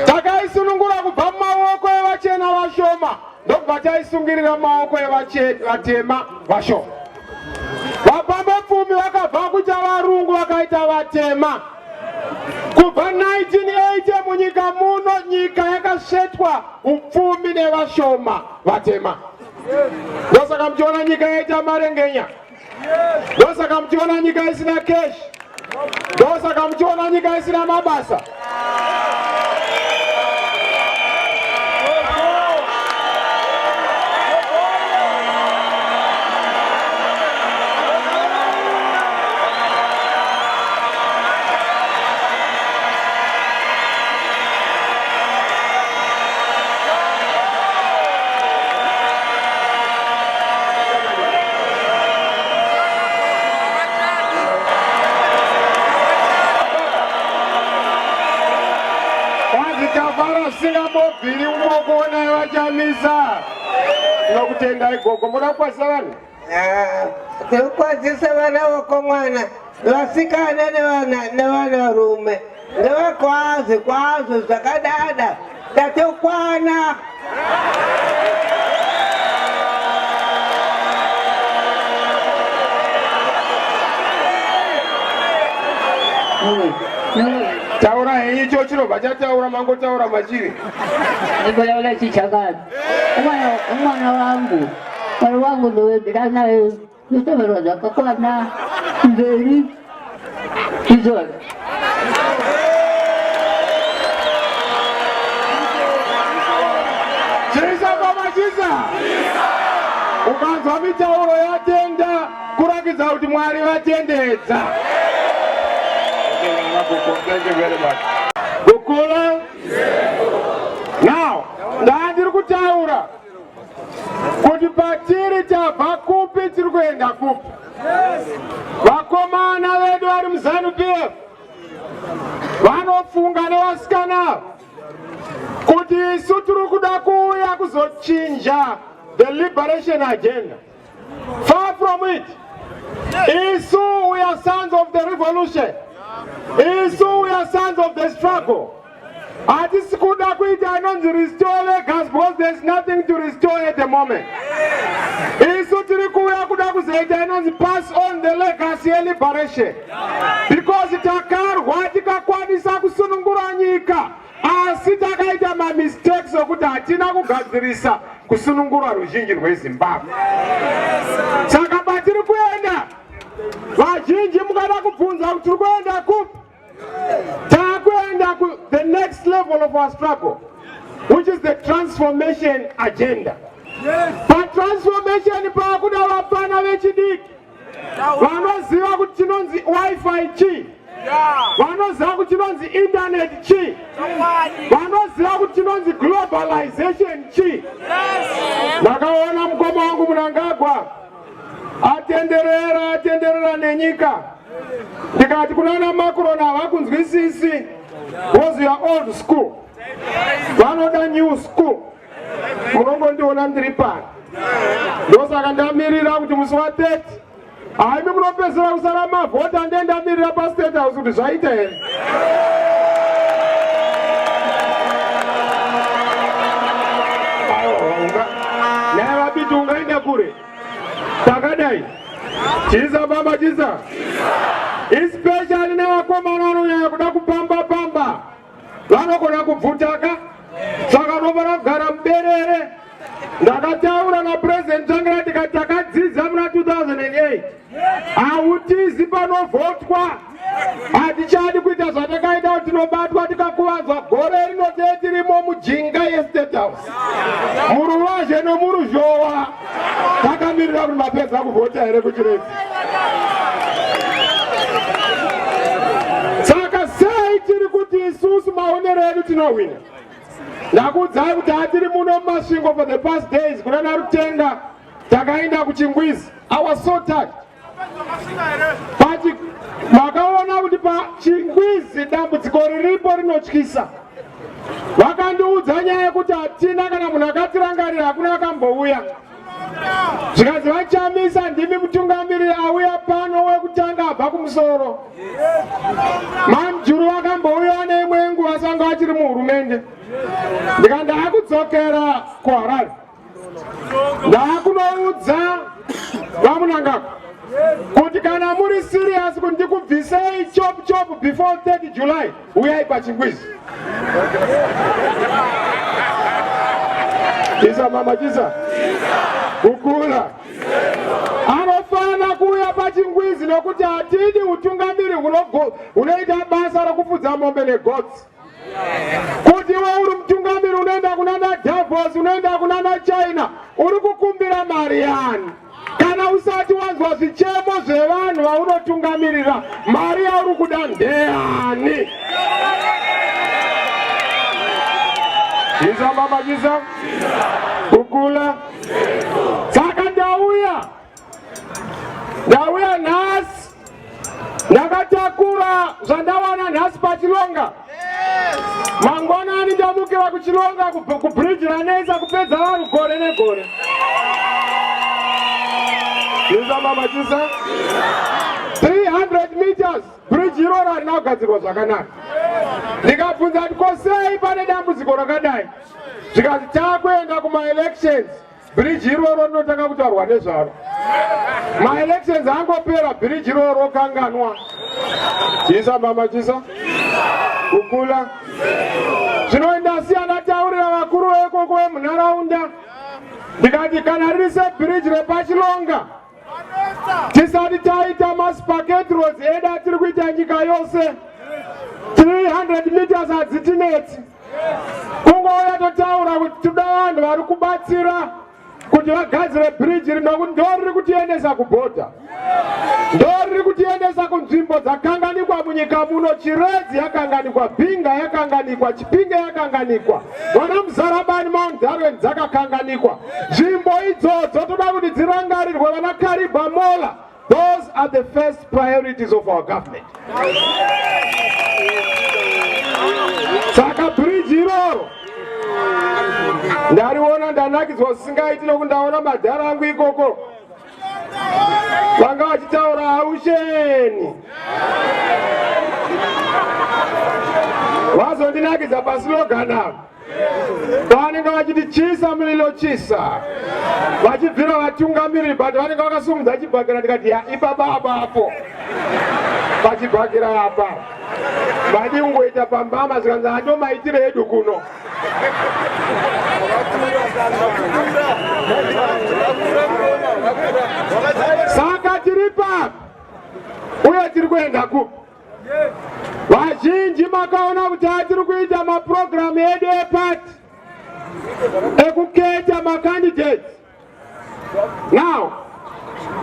Takaisunungura kubva mumaoko evachena vashoma, ndokubva taisungirira mumaoko evatema vashoma. Vapambepfumi vakabva kuita varungu vakaita vatema. Kubva 1980 munyika muno, nyika yakasvetwa upfumi nevashoma vatema. Ndosaka muchiona nyika yaita marengenya, ndosaka muchiona nyika isina cash, ndosaka muchiona nyika isina mabasa. Kwanzi tafara zvisingambobviri umokuonai vaChamisa. Tinokutendai gogo, muda kukwazisa vanhu? Tinokwazisa vana vakomana, vasikana nevanarume, ngavakwaze kwazvo zvakadada, tatokwana. Taura henyu, icho chinobva chataura, mangotaura machiri. Ndikulaula chichakati. Umwana wangu, mwana wangu ndowendera naye ndotaverwa zvakakwana mberi izvozvo. Chisa baba chisa. Ukanzwa mitauro yatenda kurakidza kuti Mwari vatendedza. Thank you very much. Kukula. Now, ndandiri kutaura. Kuti patiri tabva kupi tiri kuenda kupi. Vakomana vedu vari muZanu PF vanofunga nevasikana kuti isu tiri kuda kuuya kuzochinja the liberation agenda. Far from it. Isu we are sons of the revolution. Isu we are sons of the struggle. Hatisi kuda kuita inonzi restore legas because there is nothing to restore at the moment. Isu tiri kuuya kuda kuzoita inonzi pass on the legacy yeliberation because takarwa tikakwanisa kusunungura nyika asi takaita mamistakes okuti hatina kugadzirisa kusunungura ruzhinji rweZimbabwe. Saka patiri kuenda vazhinji mukada kubvunza kuti tiri kuenda kupi, takuenda ku the next level of our struggle, which is the transformation agenda. Patransformation paakuda vapfana vechidiki vanoziva kuti chinonzi wifi chii, vanoziva kuti chinonzi internet chii, vanoziva kuti chinonzi globalization chii. Ndakaona mukoma wangu Mnangagwa atenderera atenderera nenyika, ndikati kunana Macron havakunzwisisi because you are old school, vanoda new school. Munongondiona ndiri pano, ndosaka ndamirira kuti musi wa30 haimi munopedzisira kusara mavhota, ndiye ndamirira paState House kuti zvaita here. Naye vaBiti ungaenda kure pakadai. Chisa baba chisa, especially nevakomana vanonyanya kuda kupamba pamba, vanogona kubvutaka, saka unofanira kugara muberere. Ndakataura naPurezidendi Tsvangirai ndikati takadzidza muna 2008, hautizi panovhotwa, hatichadi kuita zvatakaita kuti tinobatwa tikakuvadzwa. Gore rino tee tirimo mujinga yeState House, muruvazhe nomuruzhowa, takamirira kuti mapedza kuvhota here kuChiredzi. Saka sei tiri kuti isusu maonero edu tinohwina? Ndakuudzai kuti hatiri muno muMasvingo for the past days, kuna Narutenga, takaenda kuChingwizi. I was so touched. But vakaona kuti paChingwizi dambudziko riripo rinotyisa. Vakandiudza nyaya yekuti hatina kana munhu akatirangarira, hakuna akambouya. Zvikanzi, vaChamisa, ndimi mutungamiriri auya pano wekutanga abva kumusoro. MaMujuru vakambouya neimwe nguva sanga vachiri muhurumende. Ndika ndaakudzokera kuHarare, ndaakunoudza vaMnangagwa kuti kana muri serious kuti ndikubvisei chop chop before 30 July, uyai paChingwizi. Chisa mama chisa kukula anofana kuuya paChingwizi nokuti hatidi utungamiri hunoita basa rokufudza mombe negotsi. Kuti iwe uri mutungamiri unoenda kunana Davos, unoenda kunana China, uri kukumbira mari yani? Kana usati wanzwa zvichemo zvevanhu vaunotungamirira, mari yauri kuda ndeyani? Chisa mama chisa kukula. Saka ndauya nhasi ndakatakura zvandawana nhasi paChilonga. Mangwanani ndamukira kuChilonga kubridge ranetsa kupedza vanhu gore negore. Chisa mama chisa 300 meters bridge iroro harina kugadzirwa zvakanaka. Ndikabvunza kuti kosei pane dambudziko rakadai, zvikanzi taakuenda kumaelections, bridge iroro rinotanga kutaurwa nezvaro. Maelections angopera, bridge iroro rokanganwa. Chisa mama chisa kukula. Zvino ndasiya ndataurira vakuru vekoko vemunharaunda, ndikati kana riri sebridge repaChilonga, tisati taita maspaghetti roads edu atiri kuita nyika yose, 300 meters hadzitinetsi. Kungouya totaura kuti toda vanhu vari kubatsira kuti vagadzire bridge rino, kuti ndo riri kutiendesa kubhodha, ndo riri kutiendesa kunzvimbo dzakanganikwa munyika muno. Chiredzi yakanganikwa, Binga yakanganikwa, Chipinge yakanganikwa, vana Muzarabani, Mount Darwin dzakakanganikwa nzvimbo. idzodzo toda kuti dzirangarirwe vana Kariba Mola. Those are the first priorities of our government. Saka bridge iroro ndariona ndanakidzwa zvisingaiti nokuti ndaona madhara angu ikoko vanga vachitaura ausheni vazondinakidza paslogan apa vanenge vachiti chisa mulilo chisa vachibvira vatungamiriri but vanenge vakasumudza chibhakera ndikati ya ipapa apapo pachibhakera apa vadii kungoita pambama zvikanzi ando maitire edu kuno. Saka tiri papi uye tiri kuenda kupi? Vazhinji makaona kuti atiri kuita mapurogiramu edu epati ekuketa macandidates. Now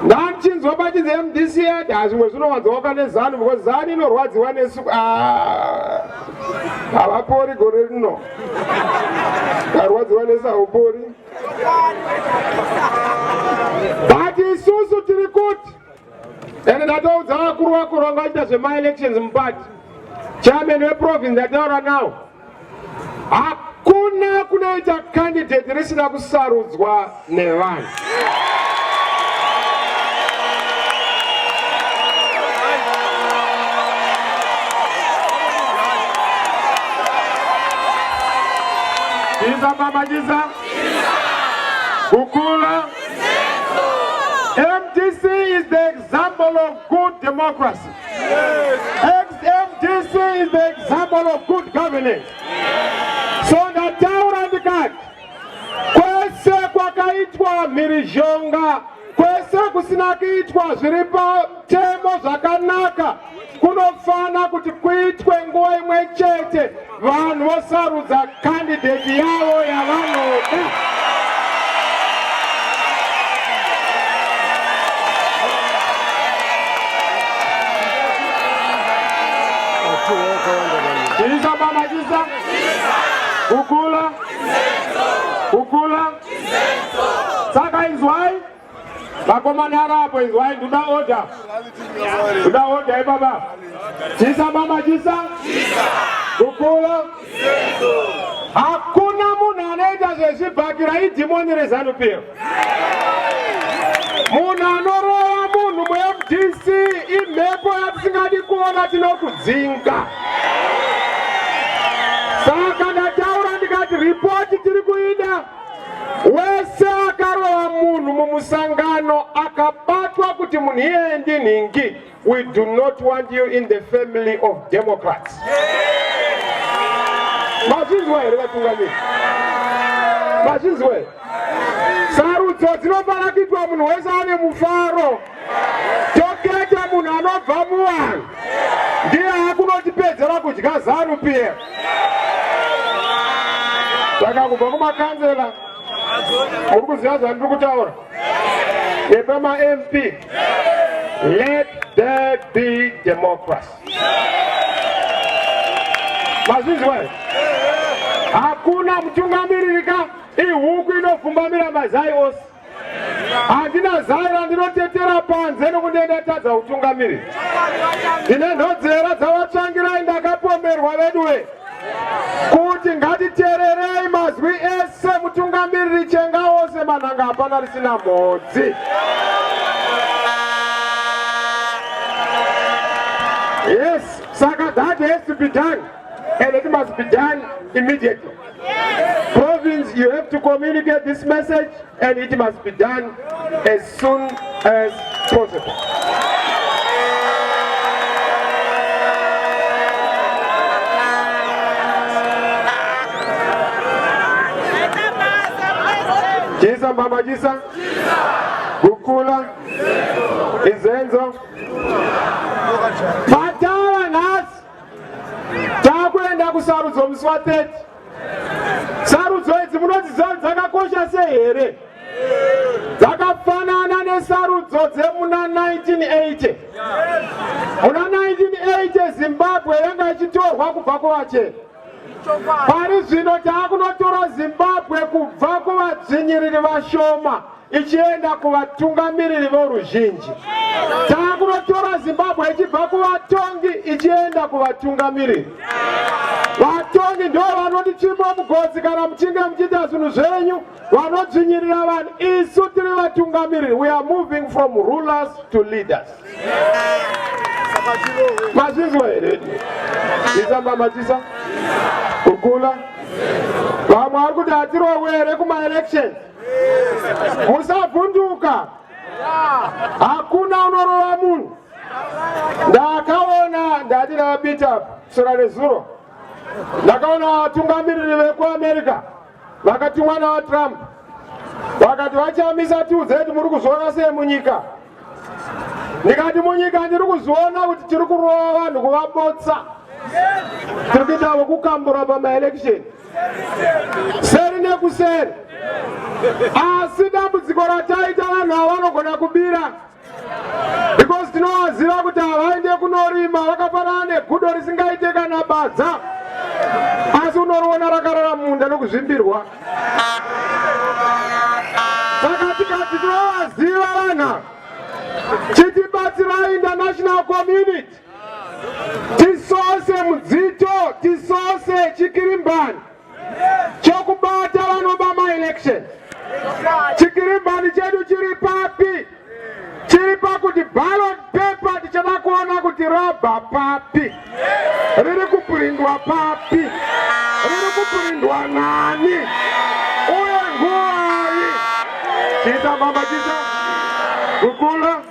ndandichinzwa pachinzi MDC yati hazvimwe zvinowanzoka neZanu because Zanu inorwadziwa nesu. Ah, havapori gore rino, karwadziwa nesu haupori. But isusu tiri kuti ende ndatoudza vakuru vakuru vanga vachiita zvemaelections mupati, chairman weprovince ndataura nawo, hakuna kunoita candidate risina kusarudzwa nevanhu. Chisa mama chisa. Kukula. MDC is the example of good democracy. XMDC is the example of good governance. So ndataura ndikati kwese kwakaitwa mhirizhonga, kwese kusina kuitwa zviri pamutemo zvakanaka, kunofana kuti kuitwe nguva imwe chete, vanhu vosarudza kandidheti yavo yavanoda. Chisa mama chisa. Kukula. Kukula. Saka inzwai. Vakomana arapo inzwai ndoda order. Ndoda order ibaba. Chisa mama chisa. Kukula. Hakuna munhu anoita zvezvibhakira idhimoni reZanu PF. Munhu anorova munhu muMDC imhepo yatisingadi kuona tinokudzinga. Saka ndataura ndikati ripoti tiri kuida. Wese akarova munhu mumusangano akabatwa kuti munhu iyeye ndinhingi, we do not want you in the family of Democrats. Mazvinzwa here vatungamiri? Mazvinzwa here? Sarudzo dzinofanira kuitwa munhu wese ane mufaro. Toketa munhu anobva muvanhu ndiye akunotipedzera kudya Zanu PF. Saka kubva kumakanzela muri kuziva zvandiri kutaura nepama MP, let there be democracy. Mazvinzwa here? Hakuna mutungamiriri ka ihuku inopfumbamira mazai ose. Handina zai randinotetera panze nokuti ndatadza utungamiriri. Ndine nhodzera dzavatsvangirai ndakapomerwa veduwe kuti ngatitererei mazwi ese mutungamiriri chenga ose manhanga hapana risina mhodzi. Yes, saka that has to be done and it must be done immediately. Province, you have to communicate this message and it must be done as soon as possible. Chisa mama chisa. Kukula. Izenzo. Patara nhasi takuenda kusarudzo musi wa 30. Sarudzo idzi munodziziva dzakakosha sei here? Dzakafanana nesarudzo dzemuna 1980. Muna 1980 Zimbabwe yanga ichitorwa kubva kuvachena. Pari zvino taakunotora Zimbabwe kubva kuvadzvinyiriri vashoma. ichienda kuvatungamiriri voruzhinji. Taakunotora Zimbabwe ichibva kuvatongi ichienda kuvatungamiriri. Vatongi ndo vanotitsvimba mugotsi kana muchinge muchiita zvinhu zvenyu, vanodzvinyirira vanhu. Isu tiri vatungamiriri. We are moving from rulers to leaders. Mazvinzwa here? Isamba machisa kukula. Vamwe vari kuti hatirohwe here kumaelections? Musavhunduka, hakuna unorova munhu. Ndakaona ndati ndavabita sura rezuro, ndakaona vatungamiriri vekuAmerica vakatumwa naVaTrump vakati vaChamisa tiudze kuti muri kuzviona sei munyika. Ndikati munyika ndiri kuzviona kuti tiri kurova vanhu kuvabotsa, tiri kuita vokukambura pamaelection seri nekuseri, asi dambudziko rataita vanhu ava vanogona kubira because tinovaziva kuti havaende kunorima, vakafanana negudo risingaite kana badza, asi unoriona rakarara munda nokuzvimbirwa. Saka tikati tinovaziva vanhu, chitibatsirai international community tisose mudzito, tisose chikirimbani chokubata vanoba maelection. Chikirimbani chedu chiri papi? Chiri pakuti ballot paper tichada kuona kuti rabva papi, riri kupurindwa papi, riri kupurindwa nani uye nguvai. Chita baba chita kukula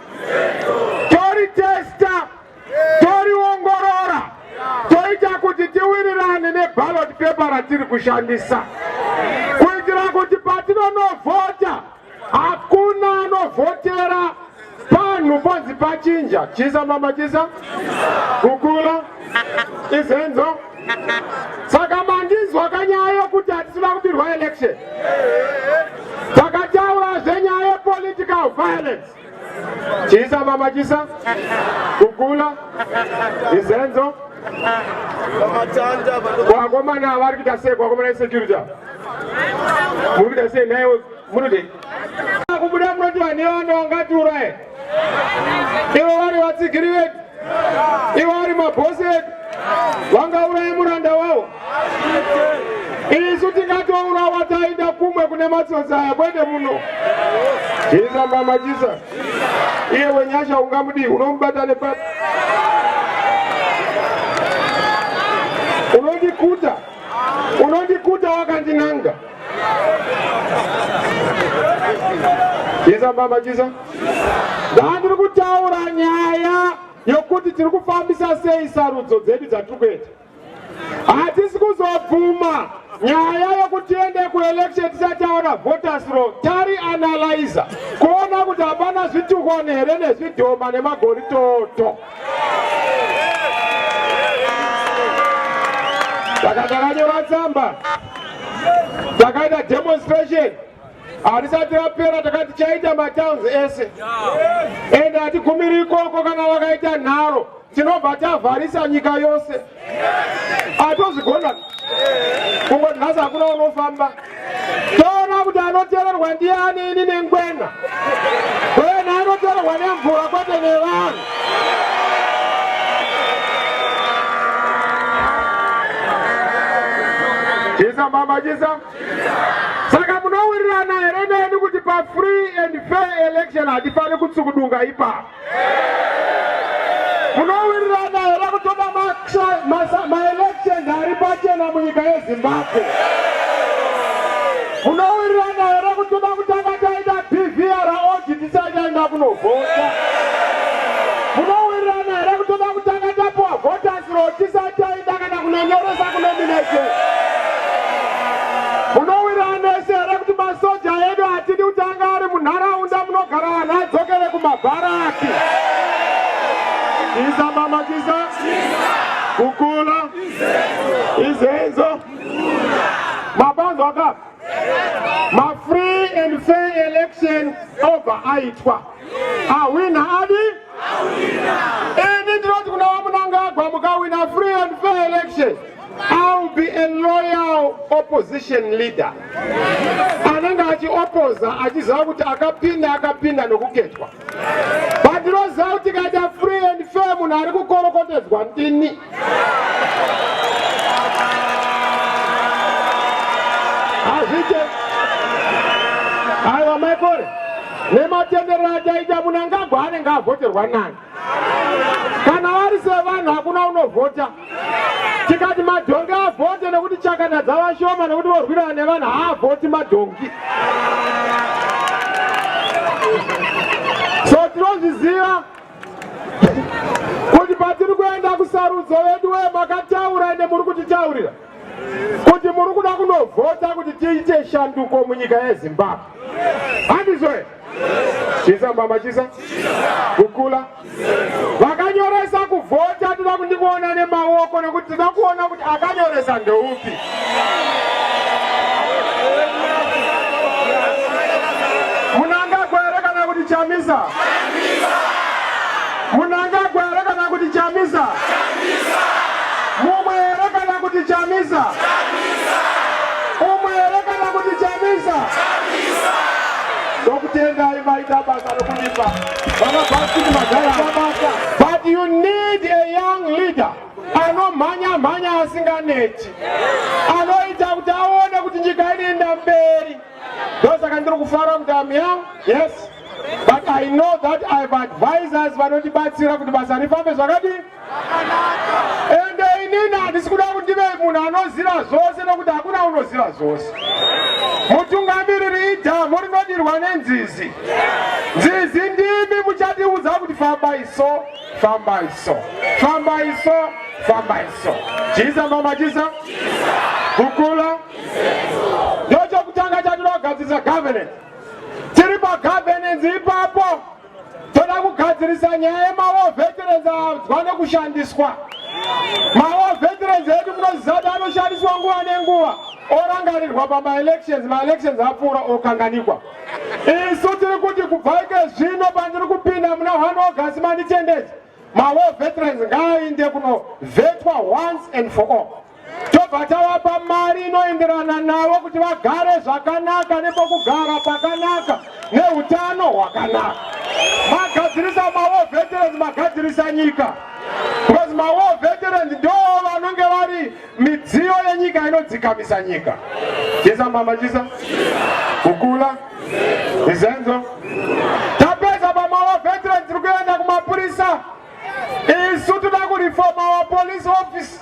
toritesta, toriongorora, toita kuti tiwirirane neballot paper ratiri kushandisa kuitira kuti patinonovhota hakuna anovhotera panhu ponzi pachinja. Chisa mama chisa kukula izenzo. Saka mandinzwa kanyaya yokuti hatisina kubirwa election. Takataura zvenyaya yepolitical violence. Chisa mama chisa kukula izenzo. Vakomana vari kuita sei? Vakomana vesecurity muri kuita sei? Naiwe munodei kubuda munoti vanhu ivano vangatiuraye? Ivo vari vatsigiri vedu, ivo vari mabhosi edu, vangauraye muranda wavo? Isu tingatourawa taenda kumwe kune matsotsi aya, kwete muno. Chisa mama chisa. Iye wenyasha ungamudii? Unomubata nepapi? Unondikuta, unondikuta wakandinanga. Chisa mama chisa. Ndandiri kutaura nyaya yokuti tiri kufambisa sei sarudzo dzedu dzatiri kuita. Hatisi kuzobvuma nyaya yokuti tiende kuelection tisati taona voters roll, tari analyzer kuona kuti hapana zvitukwane here nezvidhoma nemagoritoto. Saka takanyora tsamba, takaita demonstration, harisati rapera. Takati tichaita matowns ese, ende hatigumiri ikoko. Kana vakaita nharo, tinobva tavharisa nyika yose. Atozvigona kungoti nhasi hakuna unofamba, toona kuti anoteererwa ndiani. Ini nengwena, gwena anoteererwa nemvura kwete nevanhu. Chisa mama chisa. Saka munowirirana here neni kuti pafree and fair election hatifani kutsukudunga ipapo? Munowirirana here kutoda maelections ari pachena munyika yeZimbabwe? Munowirirana here kutoda kutanga taita BVR audit tisati taenda kunovhota? Munowirirana here kutoda kutanga tapiwa voters roll tisati taenda kana kunonyoresa kunomination? Munowirirana ese here kuti masoja edu hatidi kuti anga ari munharaunda munogara vanhu adzokere kumabharaki? Chisa mama chisa kukula izenzo. Mabanzo akapa mafree and fair election obva aitwa, ahwina adi. Ini ndinoti kuna vaMunangagwa, mukawina free and fair election, I'll be a loyal opposition leader anenge achi anopoza achiziva kuti akapinda akapinda nokuketwa. But ndinoziva kuti tikaita free and fair munhu ari kukorokotedzwa ndini. Hazviite. Aiwa Michael, nematenderero ataita Mnangagwa anenge avhoterwa nani? Kana vari sevanhu hakuna unovhota. Tikati madhongi avhote nekuti chakata dzava shoma nekuti vorwirana nevanhu haavhoti madhongi. So tinozviziva kuti patiri kuenda kusarudzo vedu wee makataura ende muri kutitaurira kuti muri kuda kunovhota kuti tiite shanduko munyika yeZimbabwe. Handizvo here? Chisa mbama chisa kukula vakanyoresa kuvhota toda kundikuona nemaoko nekuti toda kuona kuti akanyoresa ndeupi. Mnangagwa here kana kuti Chamisa? Mnangagwa here kana kuti Chamisa? Mumwe here kana kuti Chamisa? Umwe here kana kuti Chamisa? Ndokutendai maita basa rokundipa vana Bhasiki magara. But you need a young leader anomhanya mhanya asinganeti, anoita kuti aone kuti nyika inoenda mberi. Ndosaka ndiri kufara kuti I'm young, yes, but I know that I have advisors vanotibatsira kuti basa rifambe zvakadii. Ende inini handisi kuda kuti ndive munhu anoziva zvose nokuti hakuna unoziva zvose. Mutungamiriri idhamu rinodirwa nenzizi. Nzizi ndimi muchatiudza kuti fambai so, fambai so, fambai so, fambai so. Chisa mama chisa, kukula ndochokutanga chatinoda kugadzirisa governance. Tiri pagovernance ipapo toda kugadzirisa nyaya yemawar veterans adzwa nekushandiswa. Mawar veterans edu munoziva kuti anoshandiswa nguva nenguva, orangarirwa pamaelections, maelections apfuura okanganikwa. Isu tiri kuti kubva ike zvino pandiri kupinda muna 1 August manditendedza, mawar veterans ngaainde kunovhetwa once and for all. Tobva tavapa mari inoenderana navo kuti vagare zvakanaka nepokugara pakanaka neutano hwakanaka. Magadzirisa mawar veterans, magadzirisa nyika, because mawar veterans ndo vanonge vari midziyo yenyika inodzikamisa nyika. Chisa mama chisa kukula izenzo. Tapedza pamawar veterans, tiri kuenda kumapurisa. Isu toda kureforma our police office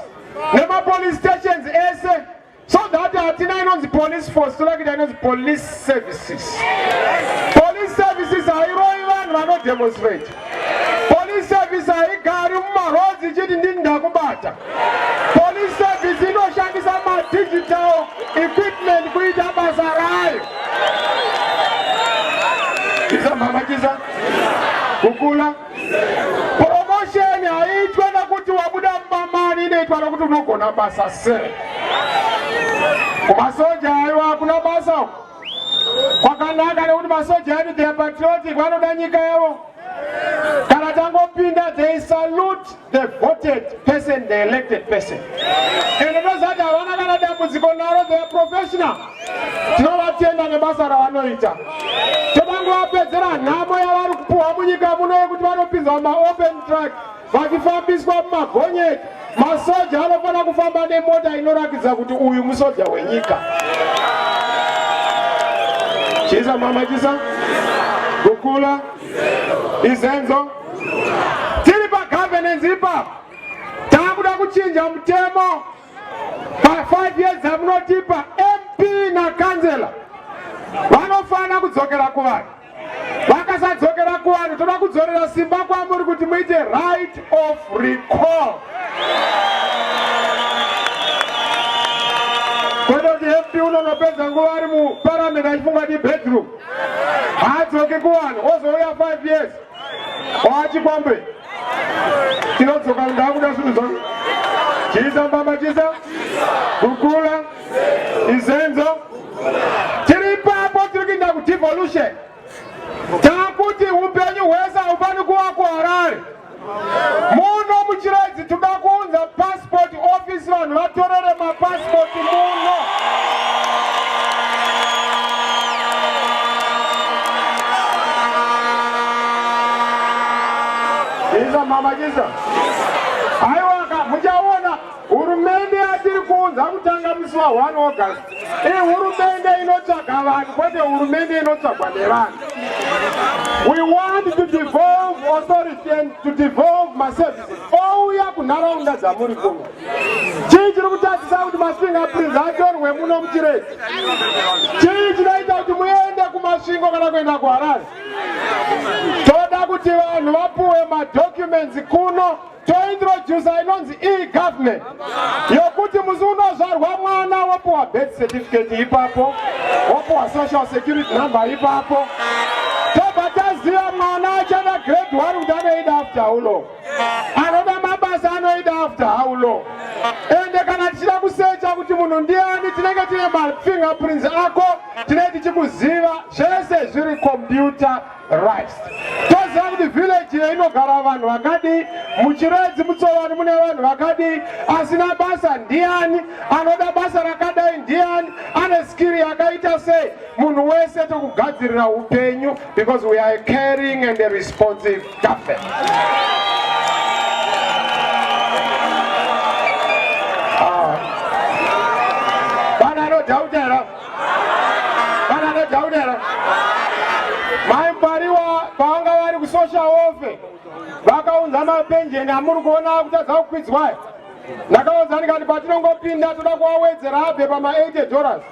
nemapolice stations ese so that hatina inonzi police force, toda kuita inonzi police services. Police services hairoi vanhu vanodemonstrate. Police service haigari mumaroads ichiti ndini ndakubata. Police service inoshandisa madigital equipment kuita basa rayo. Chisa mama chisa kukula. Promotion haiitwe nekuti wabuda mumamari, inoitwa nekuti unogona basa sei. Kumasoja aiwa hakuna basa uko kwakanaka nekuti masoja edu they are patriotic, vanoda nyika yavo. Kana tangopinda they salute the voted person, the elected person. Ende ndozati havana kana dambudziko naro, they are professional. Tinovatenda nebasa ravanoita. Toda kuvapedzera nhamo yavari kupuhwa munyika muno yekuti vanopinzwa mumaopen truck vachifambiswa mumagonyeti. Masoja anofanira kufamba nemota inorakidza kuti uyu musoja wenyika. Chisa mama chisa kukula izenzo. Tiri pagovernance ipapo, takuda kuchinja mutemo. Pa 5 years amunotipa, MP nakansela vanofanira kudzokera kuvanhu. Vakasadzokera kuvanhu, toda kudzorera simba kwamuri kuti muite right of recall. Kwete kuti MP unonopedza nguva ari muparamende achifunga kuti bedroom, haadzoki kuvanhu, ozouya 5 years wachikwambe tinodzoka ndakuda zvinhu zvangu. Chisa mbama chisa kukula izenzo. Tiri ipapo, tiri kuenda kudevolution. Takuti upenyu hwese haufani kuva kuHarare. Muno muChiredzi toda kuunza passport office, vanhu vatorere mapasipoti muno. Isa mama chisa. Aiwa muchaona hurumende yatiri kuunza kutanga musi wa 1 August. Ihurumende inotsvaga vanhu kwete hurumende inotsvagwa nevanhu. We want to devolve authority and to devolve maservices ouya kunharaunda dzamuri kuno. Chii chiri kutadzisa kuti mafingerprints atorwe muno muChiredzi? Chii chinoita kuti muende kuMasvingo kana kuenda kuHarare? Toda kuti vanhu vapuwe madocuments kuno tointrodusa inonzi e-government yokuti musi unozvarwa mwana wopuwa birth certificate ipapo, wopuwa social security number ipapo, tobva taziva mwana achada grade 1 kuti anoida after how long, anoda mabasa anoida after how long. Ende kana tichida kusecha kuti munhu ndiani, tinenge tine mafingerprints ako, tinenge tichikuziva zvese zviri computerized. Toziva kuti village iyo inogara vanhu vakadii, muChiredzi muTsovani mune vanhu vakadii, asina basa ndiani, anoda basa rakadai ndiani, ane skiri yakaita sei. Munhu wese tokugadzirira upenyu because we are a caring and a responsive government. Pana anodhauta here? Pana anodhauta here? Mai Mpariwa pavanga vari kusocial welfare vakaunza mapenjeni amuri kuona akutadza kukwidzwa. Ndakaudza ndikati patinongopinda toda kuwawedzera abve pama 80 dollars.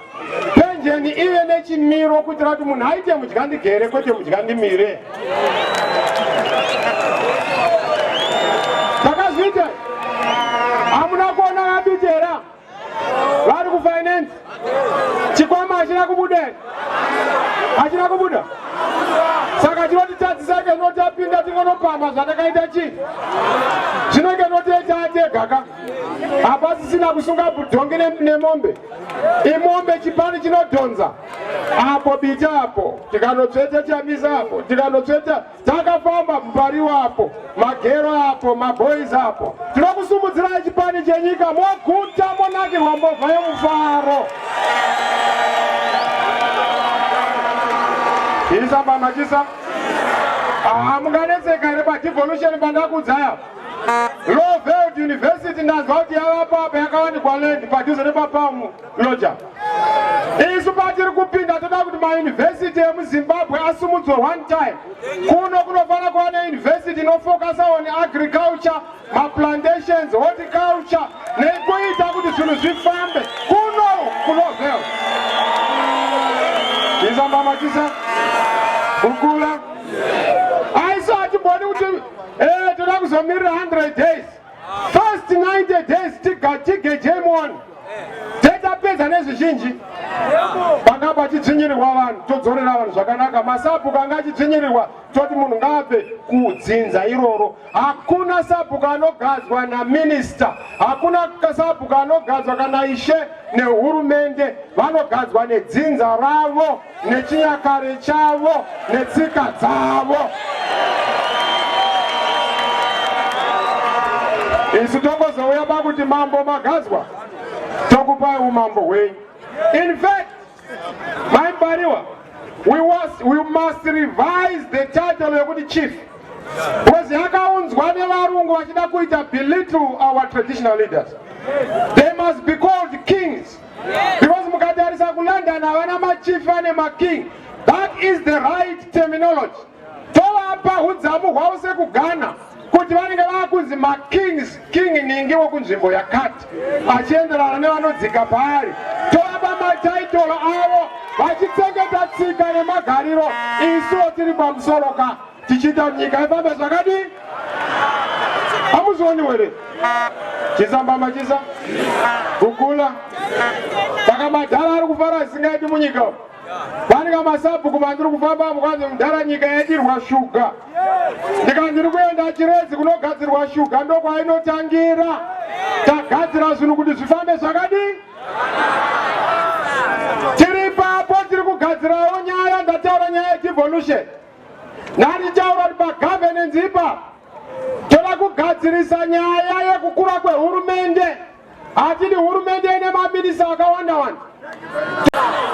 Penjeni ive nechimiro kuitira kuti munhu aite mudyandigere kwete mudyandimire. Takazviita. Hamuna kuona vabitera vari kufinance chikwama hachina kubuda, hachina kubuda. Saka chinotitadzisa ke notapinda tingonopamba zvatakaita chii zvinenge notoita ategaka. Hapasisina kusunga dhongi nemombe. Imombe chipani chinodhonza apo bita apo tikanotsveta Chamisa apo tikanotsveta takafamba Mpariwa apo Magero apo maboys apo. Tinokusumudzirai chipani chenyika moguta monakirwa mbovha yomufaro. Isa pamachisa. Munganetseka here padevolution pandakudzaya? Lowveld University ndanzwa kuti yavapo apa yakawanikwa land padhuze nepaPalm Lodger. Isu patiri kupinda toda kuti mauniversity emuZimbabwe asumudzwe one time. Kuno kunofanira kuva neuniversity inofocasa on agriculture, maplantations, horticulture nekuita kuti zvinhu zvifambe kuno kuLowveld. Isa mbama chisa kukula. Aisu hatimboni kuti toda kuzomirira 100 days. First 90 days tigeje muone. Tetapedza nezvizhinji. Panga pachidzvinyirirwa vanhu todzorera vanhu zvakanaka. Masabhuku anga achidzvinyirirwa toti munhu ngaabve kudzinza iroro. Hakuna sabhuku anogadzwa naminista, hakuna sabhuku anogadzwa kana ishe nehurumende, vanogadzwa nedzinza ravo nechinyakare chavo netsika dzavo. Isu tongozouya pakuti mambo magadzwa, tokupai umambo hwenyu. In fact, Mai Mpariwa, we must revise the title yekuti chief because yakaunzwa nevarungu vachida kuita belittle our traditional leaders. They must be called kings because mukatarisa kuLondon havana machief, vane making. That is the right terminology. Tovapa hudzamu hwavo sekuGhana kuti vanenge vakunzi makings, king ningi wokunzvimbo yakati achienderana nevanodzika paari. Tovapa mataitoro avo vachichengeta tsika nemagariro, isuwo tiri pamusoro ka tichiita nyika ifambe zvakadii. Hamuzvioni here? Chisambamba chisa kukula. Saka madhara ari kufara zvisingaiti munyika umu. Vanika masabhuku mandiri kufamba kwanzi mudhara nyika yadirwa shuga. Ndikati ndiri kuenda Chiredzi kunogadzirwa shuga ndokwainotangira. Tagadzira zvinhu kuti zvifambe zvakadii. Tiri papo tiri kugadzirawo nyaya, ndataura nyaya yedevolution. Ndanditaura kuti pagovernance ipapo toda kugadzirisa nyaya yekukura kwehurumende. Hatidi hurumende ine maminista akawanda wanda.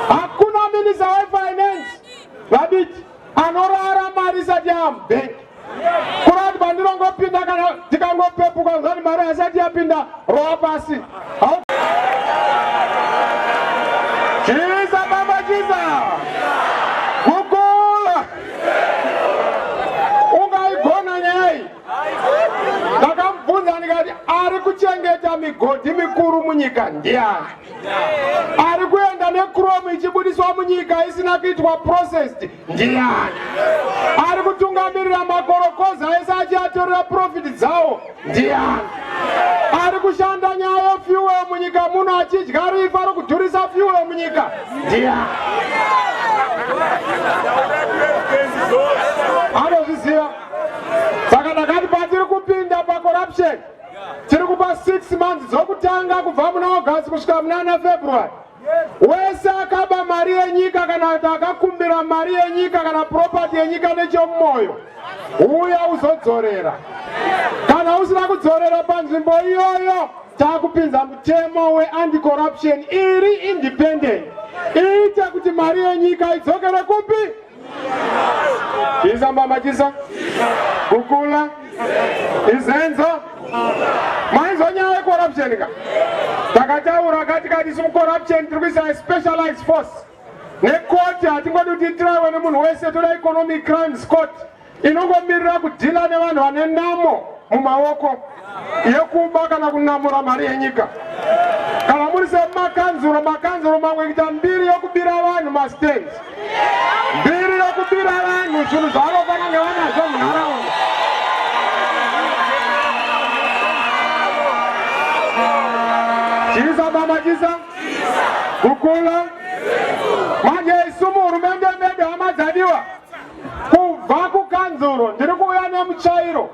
Hakuna minista wefinance vabiti anorara mari isati yamubank. Kurati pandinongopinda kana tikangopepuka kuzati mari haisati yapinda rova pasi. Chisa baba chisa. Kukula. Ungaigona nyaya iyi. Ndakamubvunza ndikati ari kuchengeta migodhi mikuru munyika ndiani? Ari kuenda nechrome ichibudiswa munyika isina kuitwa processed ndiani? Ari kutungamirira makorokoza ese achiatorera profit dzawo ndiani? Ari kushanda nyaya yefuel munyika muno achidya rifa rokudhurisa fuel munyika ndiani? Anozviziva. Saka ndakati patiri kupinda pacorruption tiri kupa 6 months dzokutanga kubva muna August kusvika munana February. Wese akaba mari yenyika kana kuti akakumbira mari yenyika kana property yenyika nechomwoyo, uya uzodzorera. Kana usina kudzorera panzvimbo iyoyo, takupinza mutemo weanti-corruption iri independent iite kuti mari yenyika idzokere kupi? Chisa mama chisa. Kukula. Izenzo. Mainzwa nyaya yecorruption ka? Takataura kati kati isu mucorruption tiri kuisa specialized force. Nekoti hatingodi kuti itiraiwe nemunhu wese toda economic crimes court inongomirira kudhila nevanhu vane namo mumaoko yekuba kana kunamura mari yenyika. Kana muri semakanzuro, makanzuro mamwe kuita mbiri yokubira vanhu mastands, mbiri yokubira vanhu zvinhu zvavanofanira kunge vanazvo munharaunda. Chisa mama chisa kukula manje isu muhurumende medu hama dzadiwa kubva kukanzuro ndiri kuuya nemutsvairo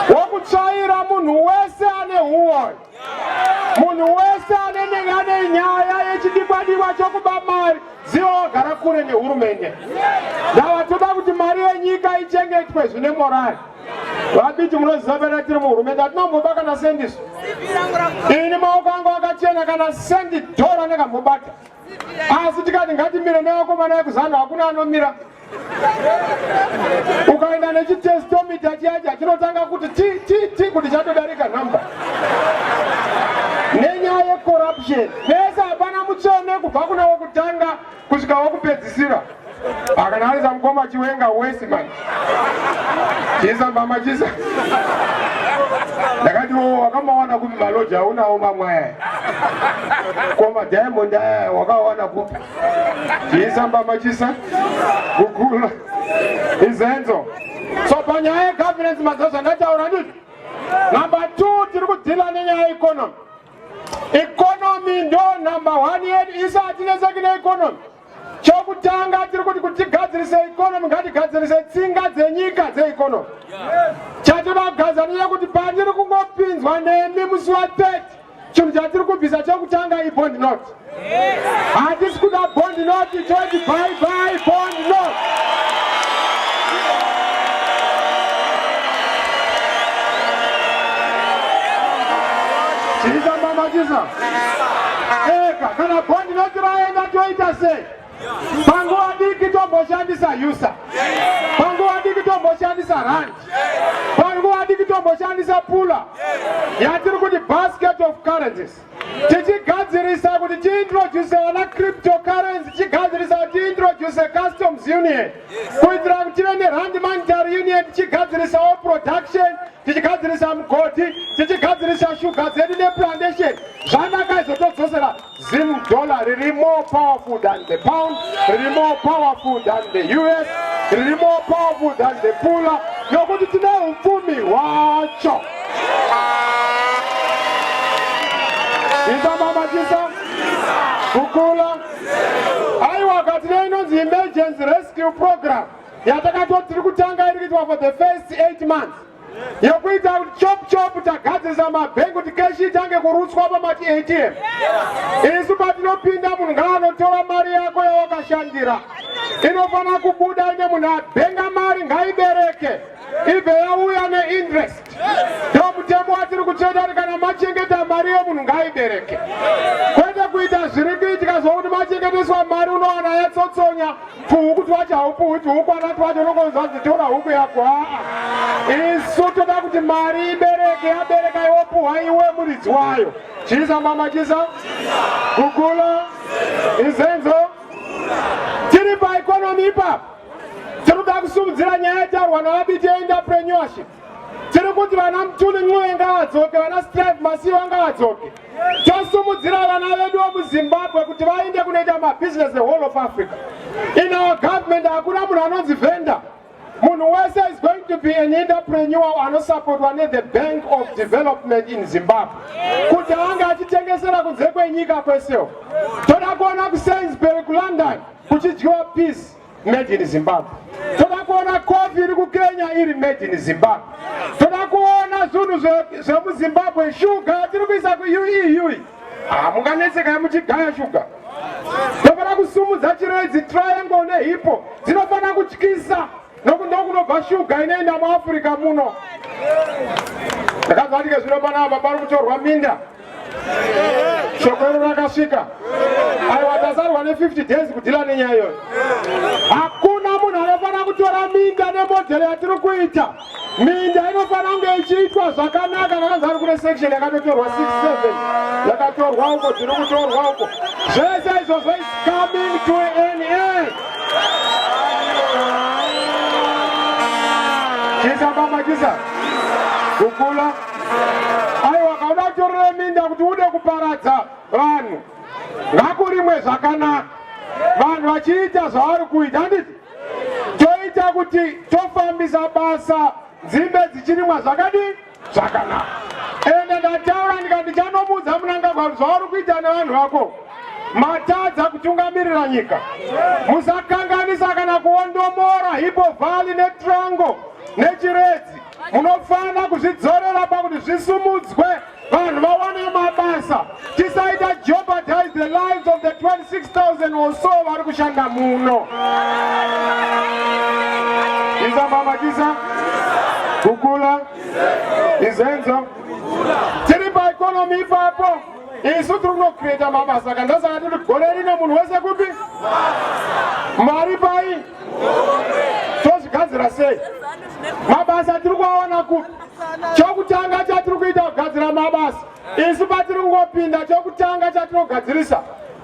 wokutsvaira munhu wese ane huwori, munhu wese anenenge ane nyaya yechidikwadikwa chokuba mari, ziva wagara kure nehurumende. Ndava toda kuti mari yenyika ichengetwe zvine morari. VaBiti munoziva pena tiri muhurumende hatinomboba kana sendiso. Ini maoko angu akachena kana sendi dhora ndakambobata. Asi tikati ngatimire nevakomana vekuzanu hakuna anomira. Ukaenda nechitestomita chiyacha chinotanga kuti ti ti ti kuti chatodarika nhamba. Nenyaya yecorruption vese hapana mutsvene kubva kuna wokutanga kusvika wokupedzisira. Akana ariza mukoma Chiwenga wesi manje. Chisa mama chisa. Ndakati wo wakamawana kupi maloji aunawo mamwe aya. Ko madiamond aya wakawana kupi? Chisa mbama chisa. Kukula. Izenzo. So panyaya yegovernance mazuva zvandataura ndizvo. Number 2 tiri kudhila nenyaya yeeconomy. Economy ndo number 1 yedu isu hatineseki neeconomy. Chokutanga tiri kuti kuti tigadzirise economy ngatigadzirise tsinga dzenyika dzeeconomy. Chatoda kugadzira ndechekuti pandiri kungopinzwa nemi musi wa 30 chinhu chatiri kubvisa chokutanga ibond note. Hatisi kuda bond note, toti bye bye bond note. Chisa mama chisa. Eka kana bond note raenda toita sei? Panguva diki tomboshandisa usa. Panguva diki tomboshandisa rand. Panguva diki tomboshandisa pula. Yatiri kuti basket of currencies. Tichigadzirisa kuti tiintroduce vana cryptocurrency, tichigadzirisa kuti tiintroduce customs union. Kuitira kuti tive nerand monetary union, tichigadzirisawo production, tichigadzirisa mugodhi, tichigadzirisa shuga dzedu neplantation. Zvanaka izvo todzosera Zim dollar riri more powerful than the pound, riri more powerful than the US, riri more powerful than the pula, nokuti tine upfumi hwacho. Isa mama chisa kukula. Aiwa katine inonzi emergency rescue program yatakatoti tiri kutanga iri kuitwa for the first 8 months. Yokuita kuti chop chop tagadzirisa mabhengi kuti keshi itange kurutswa pamati ATM. Isu patinopinda munhu ngaanotora mari yako yawakashandira. Inofanira kubuda ine munhu abhenga mari ngaibereke. Ibve yauya neinterest. Ndo mutemo watiri kutsveta kuti kana machengeta mari yemunhu ngaibereke, kwete kuita zviri kuitika zvokuti machengeteswa mari unowana yatsotsonya tuhuku twacho haupuhwi tuhukwana twacho unongonzwa kuti tora huku yako. Aa, isu toda kuti mari ibereke, yabereka iwopuhwa iwe muridzi wayo. Chisa mama, chisa gugula izenzo. Tiri paeconomy ipapo, tiri kuda kusimudzira nyaya yataurwa navaBiti yeentrepreneurship. Tiri kuti vana Mthuli Ncube ngavadzoke, vana Strive Masiyiwa ngavadzoke. Tosumudzira vana vedu vemuZimbabwe kuti vaende kunoita mabusiness the whole of Africa. In our government hakuna munhu anonzi vendor. Munhu wese is going to be an entrepreneur anosapotwa nethe Bank of Development in Zimbabwe kuti ange achitengesera kunze kwenyika kwesewo. Toda kuona kuSainsbury kuLondon kuchidyiwa peace made in Zimbabwe. Toda kuona coffee iri kuKenya iri made in Zimbabwe. Toda kuona zvinhu zvemuZimbabwe, shuga yatiri kuisa kuUEU. Ah, munganetseka muchigaya shuga. Tofanira kusumudza Chiredzi Triangle neHippo dzinofanira kutyisa nokunobva shuga inoenda muAfrica muno. Ndakanzwa ndike zvino panapa pari kutorwa minda. Shoko iro rakasvika. Aiwa, tasarwa ne50 days kudhila nenyaya iyoyo. Hakuna munhu anofanira kutora minda nemodhero yatiri kuita. Minda inofanira kunge ichiitwa zvakanaka. Ndakanzwa ari kune section yakatotorwa 6 7 yakatorwa uko, dziri kutorwa uko. Zvese izvozvo is coming to an end. Chisa baba, chisa kukula. Aiwa, kauda kutorere minda kuti ude kuparadza vanhu, ngakurimwe zvakanaka, vanhu vachiita zvavari kuita, handiti? Toita kuti tofambisa basa, nzimbe dzichirimwa zvakadii zvakanaka. Ende ndataura ndikati ndichanomuudza Mnangagwa kuti zvauri kuita nevanhu vako matadza kutungamirira nyika. Musakanganisa kana kuondomora Hippo Valley neTriangle neChiredzi. Munofanira kuzvidzorera pakuti zvisumudzwe, vanhu vawane mabasa. Tisaita jeopardize the lives of the 26,000 or so vari kushanda muno. Isa mama, chisa kukula izenzo. Tiri paeconomy ipapo, isu tiri kunocreata mabasa. Kandosaka tiri gore rino munhu wese kupi mari pai. Tozvigadzira sei mabasa? Tiri kuawana kupi? Chokutanga chatiri kuita kugadzira mabasa. Isu patiri kungopinda, chokutanga chatinogadzirisa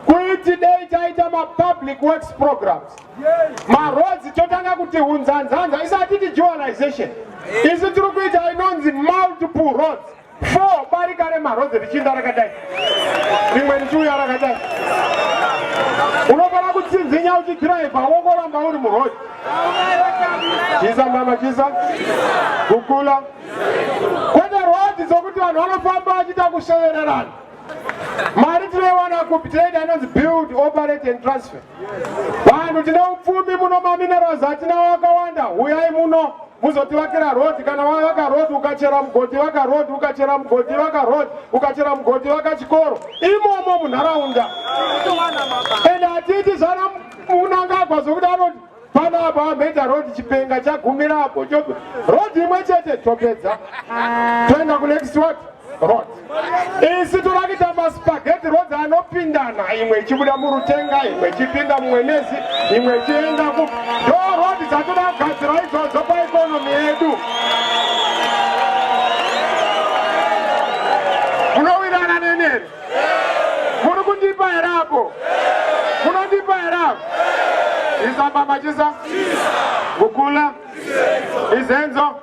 kuiti dei taita mapublic works programs, maroads. Totanga kuti hunzanzanza isati ti dualization. Isu tiri kuita inonzi multiple roads, four barika remaroads richiinda rakadai, rimwe richiuya rakadai. Unofanira kutsinzinya uchidhiraivha, wongoramba uri muroad. Chisa mama, chisa kukula, kwete road dzokuti vanhu vanofamba vachiita kusvevererana. Mari tinoiwana kupi? Tinoita inonzi build, operate and transfer. Vanhu, tine upfumi muno, maminerals atinawo akawanda. Huyai muno muzotivakira road. Kana wavaka road, ukachera mugodhi, vaka road, ukachera mugodhi, vaka road, ukachera mugodhi, vaka chikoro imomo munharaunda. Ende hatiiti zvana Mnangagwa zvokuti anoti panapa amheta road, chipenga chagumirapo, road imwe chete, topedza toenda kunext what road. Isi toda kuita maspaghetti roads anopindana, imwe ichibuda muRutenga, imwe ichipinda muMwenezi, imwe ichienda ku ndo road dzatoda kugadzira idzodzo paeconomy yedu. Munowirana neni here? Muri kundipa here apo? Munondipa here apo? Isamba machisa kukula izenzo.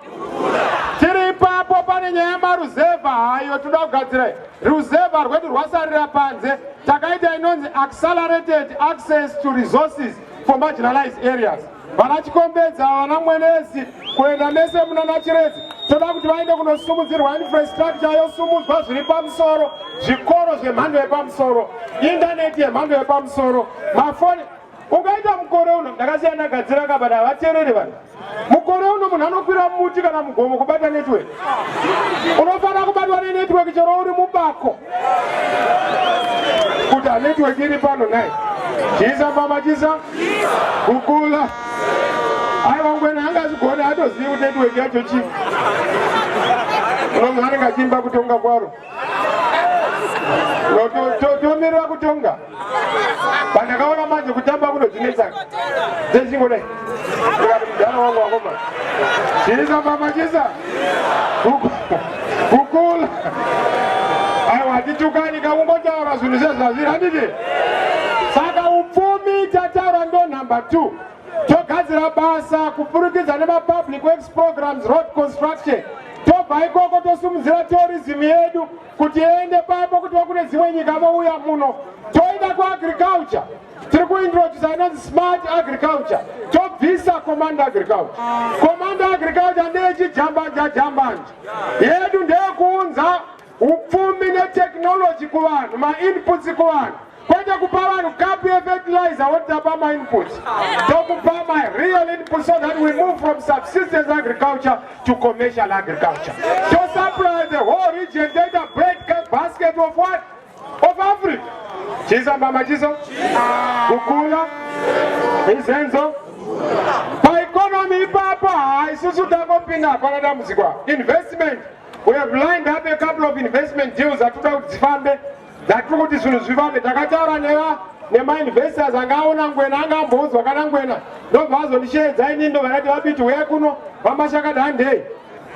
Tiri ipapo, pane nyaya yemaruzevha hayo toda kugadzira. Ruzevha rwedu rwasarira panze. Takaita inonzi accelerated access to resources for marginalized areas. Vana Chikombedza, vana Mwenezi, kuenda mese munana Chiredzi, toda kuti vaende kunosumudzirwa infrastructure yosumudzwa zviri pamusoro, zvikoro zvemhando yepamusoro, indaneti yemhando yepamusoro, mafoni. Ukaita mukore uno, ndakasiya ndagadzira kabada, havateereri vanhu. Mukore uno munhu anokwira muti kana mugomo kubata network. Unofanira kubatwa nenetwork chero uri mubako, kuti hanetwork iri pano. Nai chisa mama, chisa kukula. Aiwa Ngwena angazvigone atozivi kuti network yacho chii. Unonzi anenge achiimba kutonga kwaro. Tomirira kutonga. Pandakaona manje kutamba kunodzinetsa. Dzechingodai. Ndikati mudhara wangu wakoma. Chisa mama chisa. Kukula. Aiwa hatitukani kakungotaura zvinhu sezvazviri handiti? Saka upfumi tataura ndo number 2. Togadzira basa kupfurikidza nemapublic works programs, road construction. Tobva ikoko tosumudzira tourism yedu kuti iende papo kuti vakune dzimwe nyika vouya muno. Toenda kuagriculture. Tiri kuintroduce inonzi smart agriculture. Tobvisa command agriculture. Command agriculture ndeyechijambanja jambanja. Yedu ndeyekuunza upfumi netechnology kuvanhu, mainputs kuvanhu. Kwete kupa vanhu kapu yefertilizer wotapa mainputs. Tokupa ma real inputs so that we move from subsistence agriculture to commercial agriculture. To supply the whole region, toita bread basket of what? Of Africa. Chisa mama chisa. Kukula. Izenzo. Paeconomy ipapo ha isusu tangopinda hapana dambudziko. Investment. We have lined up a couple of investment deals dzatinoda kuti dzifambe. Dzatiri kuti zvinhu zvifambe. Takataura neva nemainvestors anga aona Ngwena anga amboudzwa kana Ngwena ndobva azondisheedza inini ndobva ndati vaBiti huyai kuno vaMashakada handei.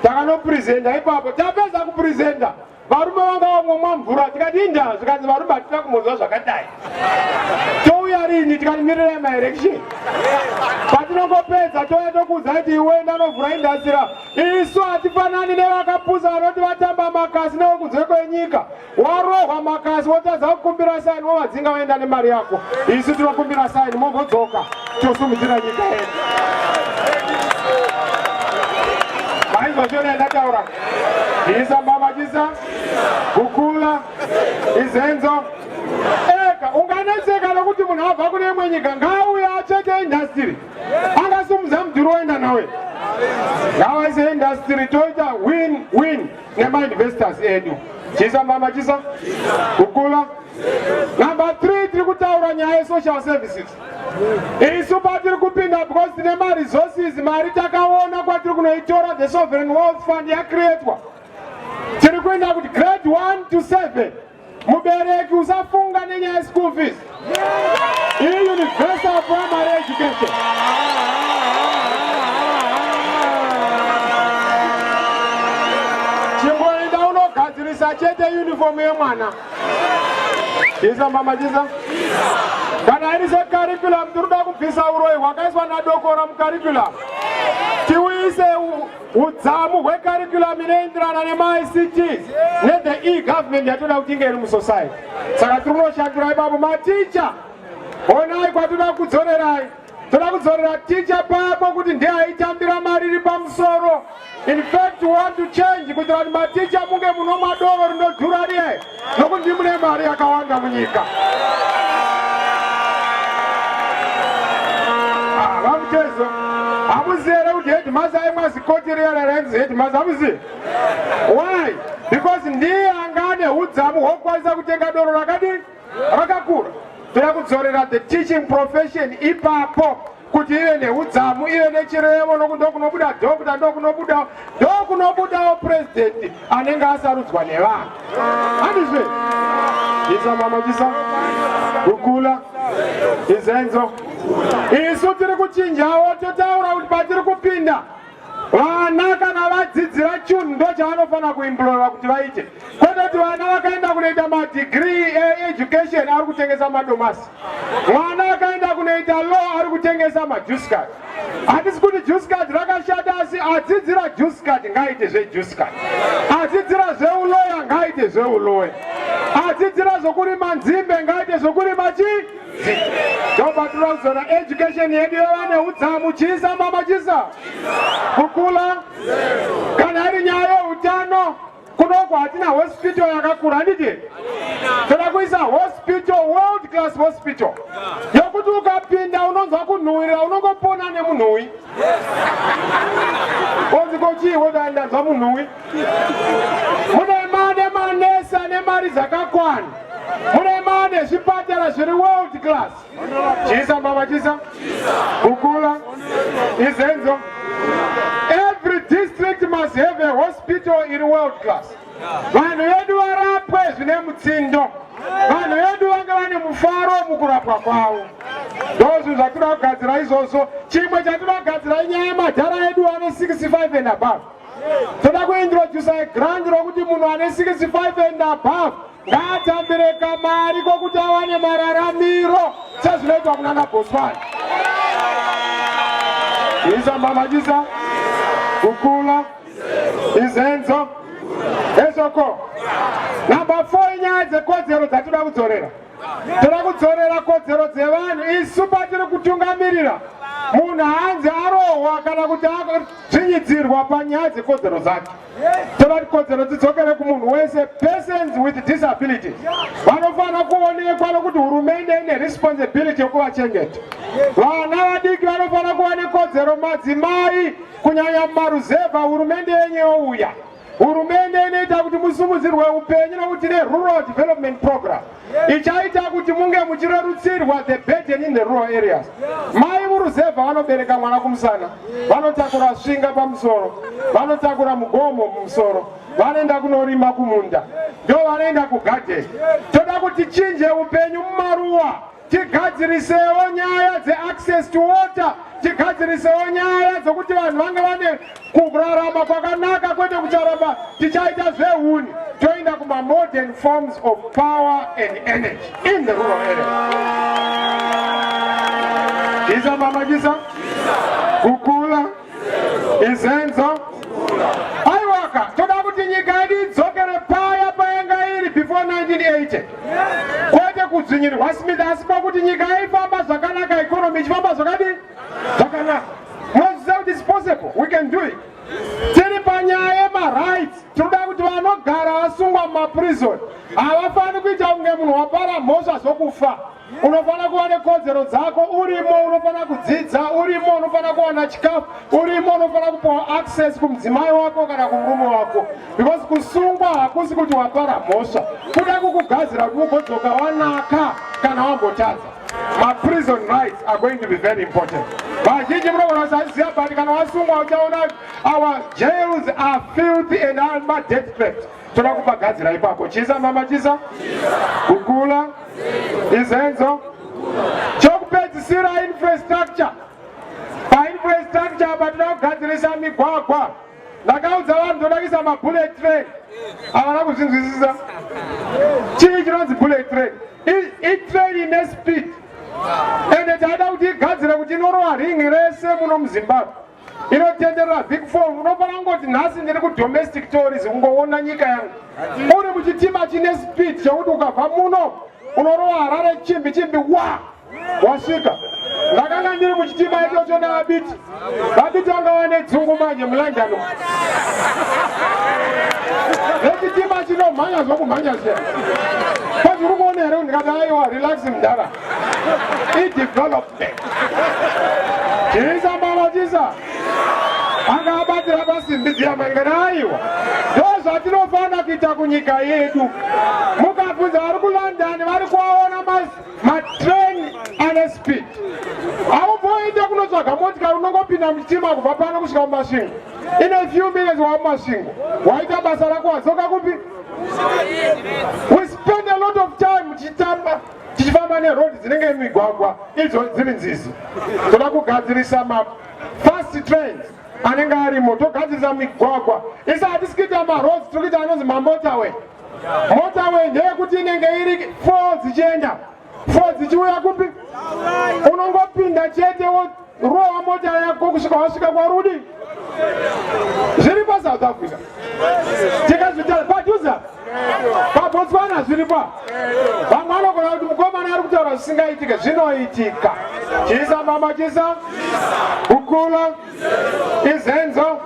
Takanopresenta ipapo. Tapedza kupresenta varume vanga vangomwa mvura tikati inda zvikanzi varume hatina kumbonzwa zvakadai touya rini tikati mirirai maelection patinongopedza touya tokuudza kuti iwe ndanovhura indasira isu hatifanani nevakapusa vanoti vatamba makasi newekunze kwenyika warohwa makasi wotadza kukumbira saini wovadzinga vaenda nemari yako isu tinokumbira saini mombodzoka tosumudzira nyika yedu mainzwa shona yandataura isa mbama chisa kukula izenzo ega unganetseka nokuti munhu abva kune imwe nyika ngaauye atsveke indastiri angasumudza mudhuri woenda nawe ngavaise indastiri toita win win nemainvestors edu chisa mbama chisa kukula number 3 tiri kutaura nyaya yesocial services isu patiri kupinda because tine maresources mari takaona kwatiri kunoitora the sovereign wealth fund yacreatwa tiri kuenda kuti grade 1 to 7 mubereki usafunga nenyaya yeschool fees iyi universal primary education chimboenda unogadzirisa chete uniform yemwana chisa mama chisa kana iri securriculum tiri kuda kubvisa uroyi hwakaiswa nadokora mucurriculum tiuise udzamu hwecurriculum inoenderana nemaICTs nethe e-government yatoda kuti inge iri musociety saka tiri kunoshandura ipapo maticha honai kwatoda kudzorerai toda kudzorera ticha papo kuti ndiye aitambira mari iri pamusoro in fact we want to change kuitira kuti maticha munge munomwa doro rinodhura riye nokuti mune mari yakawanda munyika ah, vamutezo hamuzivi here kuti headmaster aimwa zikoti riya rainzi headmaster hamuzivi why because ndiye anga ane udzamu hwokukwanisa kutenga doro rakadii rakakura toda kudzorera the teaching profession ipapo kuti ive neudzamu ive nechirevo nokuti ndokunobuda doctor ndokunobuda ndokunobudawo president anenge asarudzwa nevanhu handizve isa mama chisa kukula izenzo isu tiri kuchinjawo totaura kuti patiri kupinda Vana kana vadzidzira chunhu ndochavanofanira kuimployiwa kuti vaite, kwete kuti vana vakaenda kunoita madegree eeducation ari kutengesa madomasi, mwana akaenda kunoita law ari kutengesa majuice card. Hatisi kuti juice card rakashata, asi adzidzira juice card ngaaite zvejuice card, adzidzira zveuloya ngaaite zveuloya, adzidzira zvokurima nzimbe ngaaite zvokurima chii ndopatura kuzona education yedu yova neudzamu chisa mama chisa kukula kana iri nyaya yeutano kunoko hatina hospital yakakura handiti toda kuisa hospital world class hospital yokuti ukapinda unonzwa kunhuwirira unongopona nemunhuwi onzi kochii woda ndanzwa munhuwi mune mane manesi ane mari dzakakwana mune mane zvipatara zviri world class chisa mama chisa kukula Izenzo. Every district must have a hospital iri world class. Vanhu vedu varapwe zvine mutsindo. Vanhu vedu vange vane mufaro mukurapwa kwavo. Ndozvinhu zvatinoda kugadzira izvozvo. Chimwe chatinoda kugadzira inyaya yemadhara edu ane 65 and above. Toda kuintrodusa grant rokuti munhu ane 65 and above ngaatambire kamari kokuti awane mararamiro sezvinoitwa kunana Botswana. Isa mama chisa kukula izenzo ezoko. Number 4 inyaya dzekodzero dzatinoda kudzorera. Toda kudzorera kodzero dzevanhu. Isu patiri kutungamirira munhu haanzi arohwa kana kuti adzvinyidzirwa panyaya dzekodzero dzake. Toda kuti kodzero dzidzokere kumunhu wese. Persons with disabilities vanofanira kuonekwa nokuti hurumende ine responsibility yekuvachengeta. Vana vadiki vanofanira kuva nekodzero, madzimai kunyanya mumaruzevha, hurumende yenyu youya. Hurumende inoita kuti musimudzirwe upenyu nokuti ine Rural Development Program ichaita kuti munge muchirerutsirwa the burden in the rural areas. Mai muruzevha vanobereka mwana kumusana, vanotakura svinga pamusoro, vanotakura mugomo mumusoro, vanoenda kunorima kumunda, ndo vanoenda kugadheni. Toda kuti chinje upenyu mumaruwa, tigadzirisewo nyaya dzeaccess to water, tigadzirisewo nyaya dzokuti vanhu vange vane kurarama kwakanaka, kwete kucharamba tichaita zvehuni. Toenda kumamodern forms of power and energy in the rural area. Chisa mama chisa kukula izenzo aiwaka. Toda kuti nyika yedu idzokere paya payanga iri before 1980, kwete kudzvinyirirwa Smith, asi pakuti nyika yaifamba zvakanaka, economy ichifamba zvakadii zvakanaka. Munoziva kuti it's possible, we can do it. Tiri panyaya yemarights, tinoda kuti vanogara vasungwa mumaprison havafani kuita kunge munhu wapara mhosva zvokufa. Unofanira kuva nekodzero dzako urimo, unofanira kudzidza urimo, unofanira kuwana chikafu urimo, unofanira kupiwa access kumudzimai wako kana kumurume wako, because kusungwa hakusi kuti wapara mhosva, kuda kukugadzira kuti ugodzoka wanaka kana wambotadza. Maprison rights are going to be very important. Vazhinji munogona kusaziva, but kana wasungwa uchaona our jails are filthy and are madeath traps. Toda kupagadzira ipapo. Chisa mama chisa kukula izenzo. Chokupedzisira, infrastructure. Painfrastructure apa toda kugadzirisa migwagwa. Ndakaudza vanhu toda kuisa mabullet train, havana kuzvinzwisisa. Chii chinonzi bullet train? Itrain ine speed, ende taida kuti igadzire kuti inorova ringi rese muno muZimbabwe, inotenderera Vic Falls. Unofanira kungoti nhasi ndiri kudomestic tourism, kungoona nyika yangu uri muchitima chine speed chekuti ukabva muno unorova Harare chimbi chimbi, wa wasvika. Ndakanga ndiri muchitima ichocho navabiti. Vabiti vanga vane dzungu manje muLondon nechitima chinomhanya zvokumhanya zviya. Kwazi uri kuona here? Ndikati aiwa, relax mudhara, idevelopment. Chisa mama chisa anga abatira pasimbi dziya mangana. Aiwa, ndo zvatinofanira kuita kunyika yedu. Mukabvunza vari kuLondon, vari kuvaona matrain ane speed. Haumboende kunotsvaga motikari, unongopinda muchitima kubva pano kusvika muMasvingo. In a few minutes wamuMasvingo, waita basa rako, wadzoka kupi. We spend a lot of time tichitamba tichifamba neroad dzinenge migwagwa idzo dziri nzizi. Toda kugadzirisa mafast trains anenge arimo, togadzirisa migwagwa. Isa hatisi kuita maroads, tiri kuita anonzi mamotorway. Motorway ndeyekuti inenge iri four dzichienda, four dzichiuya kupi, unongopinda chete, worova mota yako kusvika wasvika kwarudi. Zviri paSouth Africa, tikazvita padhuze paBotswana, zviripo. Vamwe vanogona kuti mukomana ari kutaura zvisingaitike. Zvinoitika. Chisa mama chisa kukula izenzo.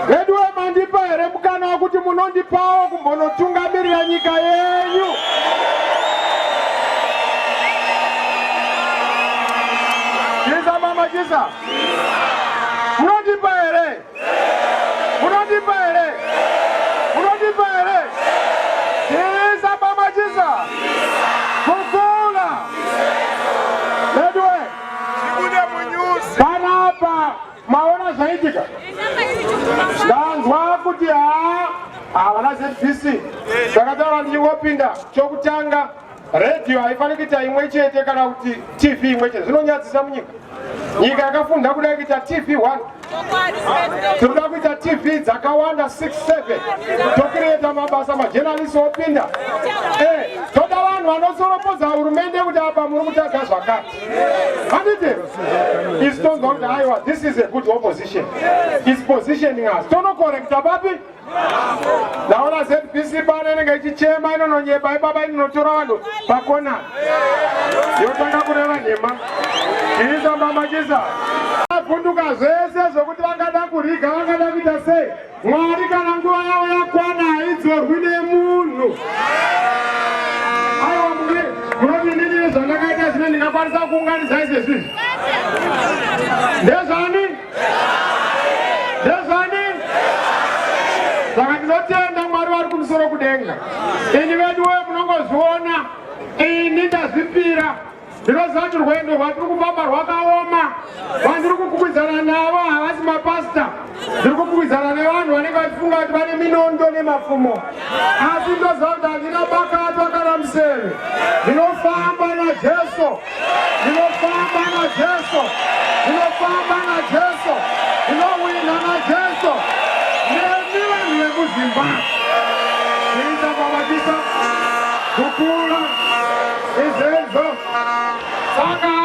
Veduwe, mandipa here mukana wekuti munondipawo kumbonotungamirira nyika yenyu? Chisa mama chisa, munondipa here? Munondipa here? Munondipa here? Chisa mama chisa kukula. Veduwe, panapa. Maona zvaitika? Ndanzwa kuti haa havana ZBC. Ndakataura ndichingopinda chokutanga redhiyo haifaniri kuita imwe chete kana kuti TV imwe chete. Zvinonyadzisa munyika. Nyika yakafunda kudai kuita TV 1. Tinoda kuita TV dzakawanda 6 7 tokireta mabasa majenalist opinda. Eh, toda vanhu vanosoropodza hurumende kuti apa muri kutadza zvakati. Handiti? Isu tonzwa kuti aiwa this is a good opposition. Is positioning us. Tonokorekta papi? Ndaona ZBC pano inenge ichichema inononyeba ibaba inonotora vanhu pakona. Yotanga kureva nhema. Chisa mama chisa. Vavhunduka zvese zvokuti vangada kuriga vangada kuita sei. Mwari kana nguva yavo yakwana haidzorwi nemunhu. Aiwa muri munoti inini zvandakaita zvino ndingakwanisa kuunganidza izvezvi. Ndezvani? Ndezvani? Saka ndinotenda Mwari vari kumusoro kudenga. Ini veduwe munongozviona ini ndazvipira. Ndinoziva kuti rwendo rwatiri kufamba rwakaoma. Vandiri kukwikwidzana navo havasi mapasita. Ndiri kukwikwidzana nevanhu vanenge vachifunga kuti vane minondo nemapfumo. Asi ndinoziva kuti handina bakatwa kana museve. Ndinofamba naJesu. Ndinofamba naJesu. Ndinofamba naJesu. Ndinowina naJesu. Nemi vanhu vemuZimbabwe. Kuita babatisa kukura. Izenzo. Saka.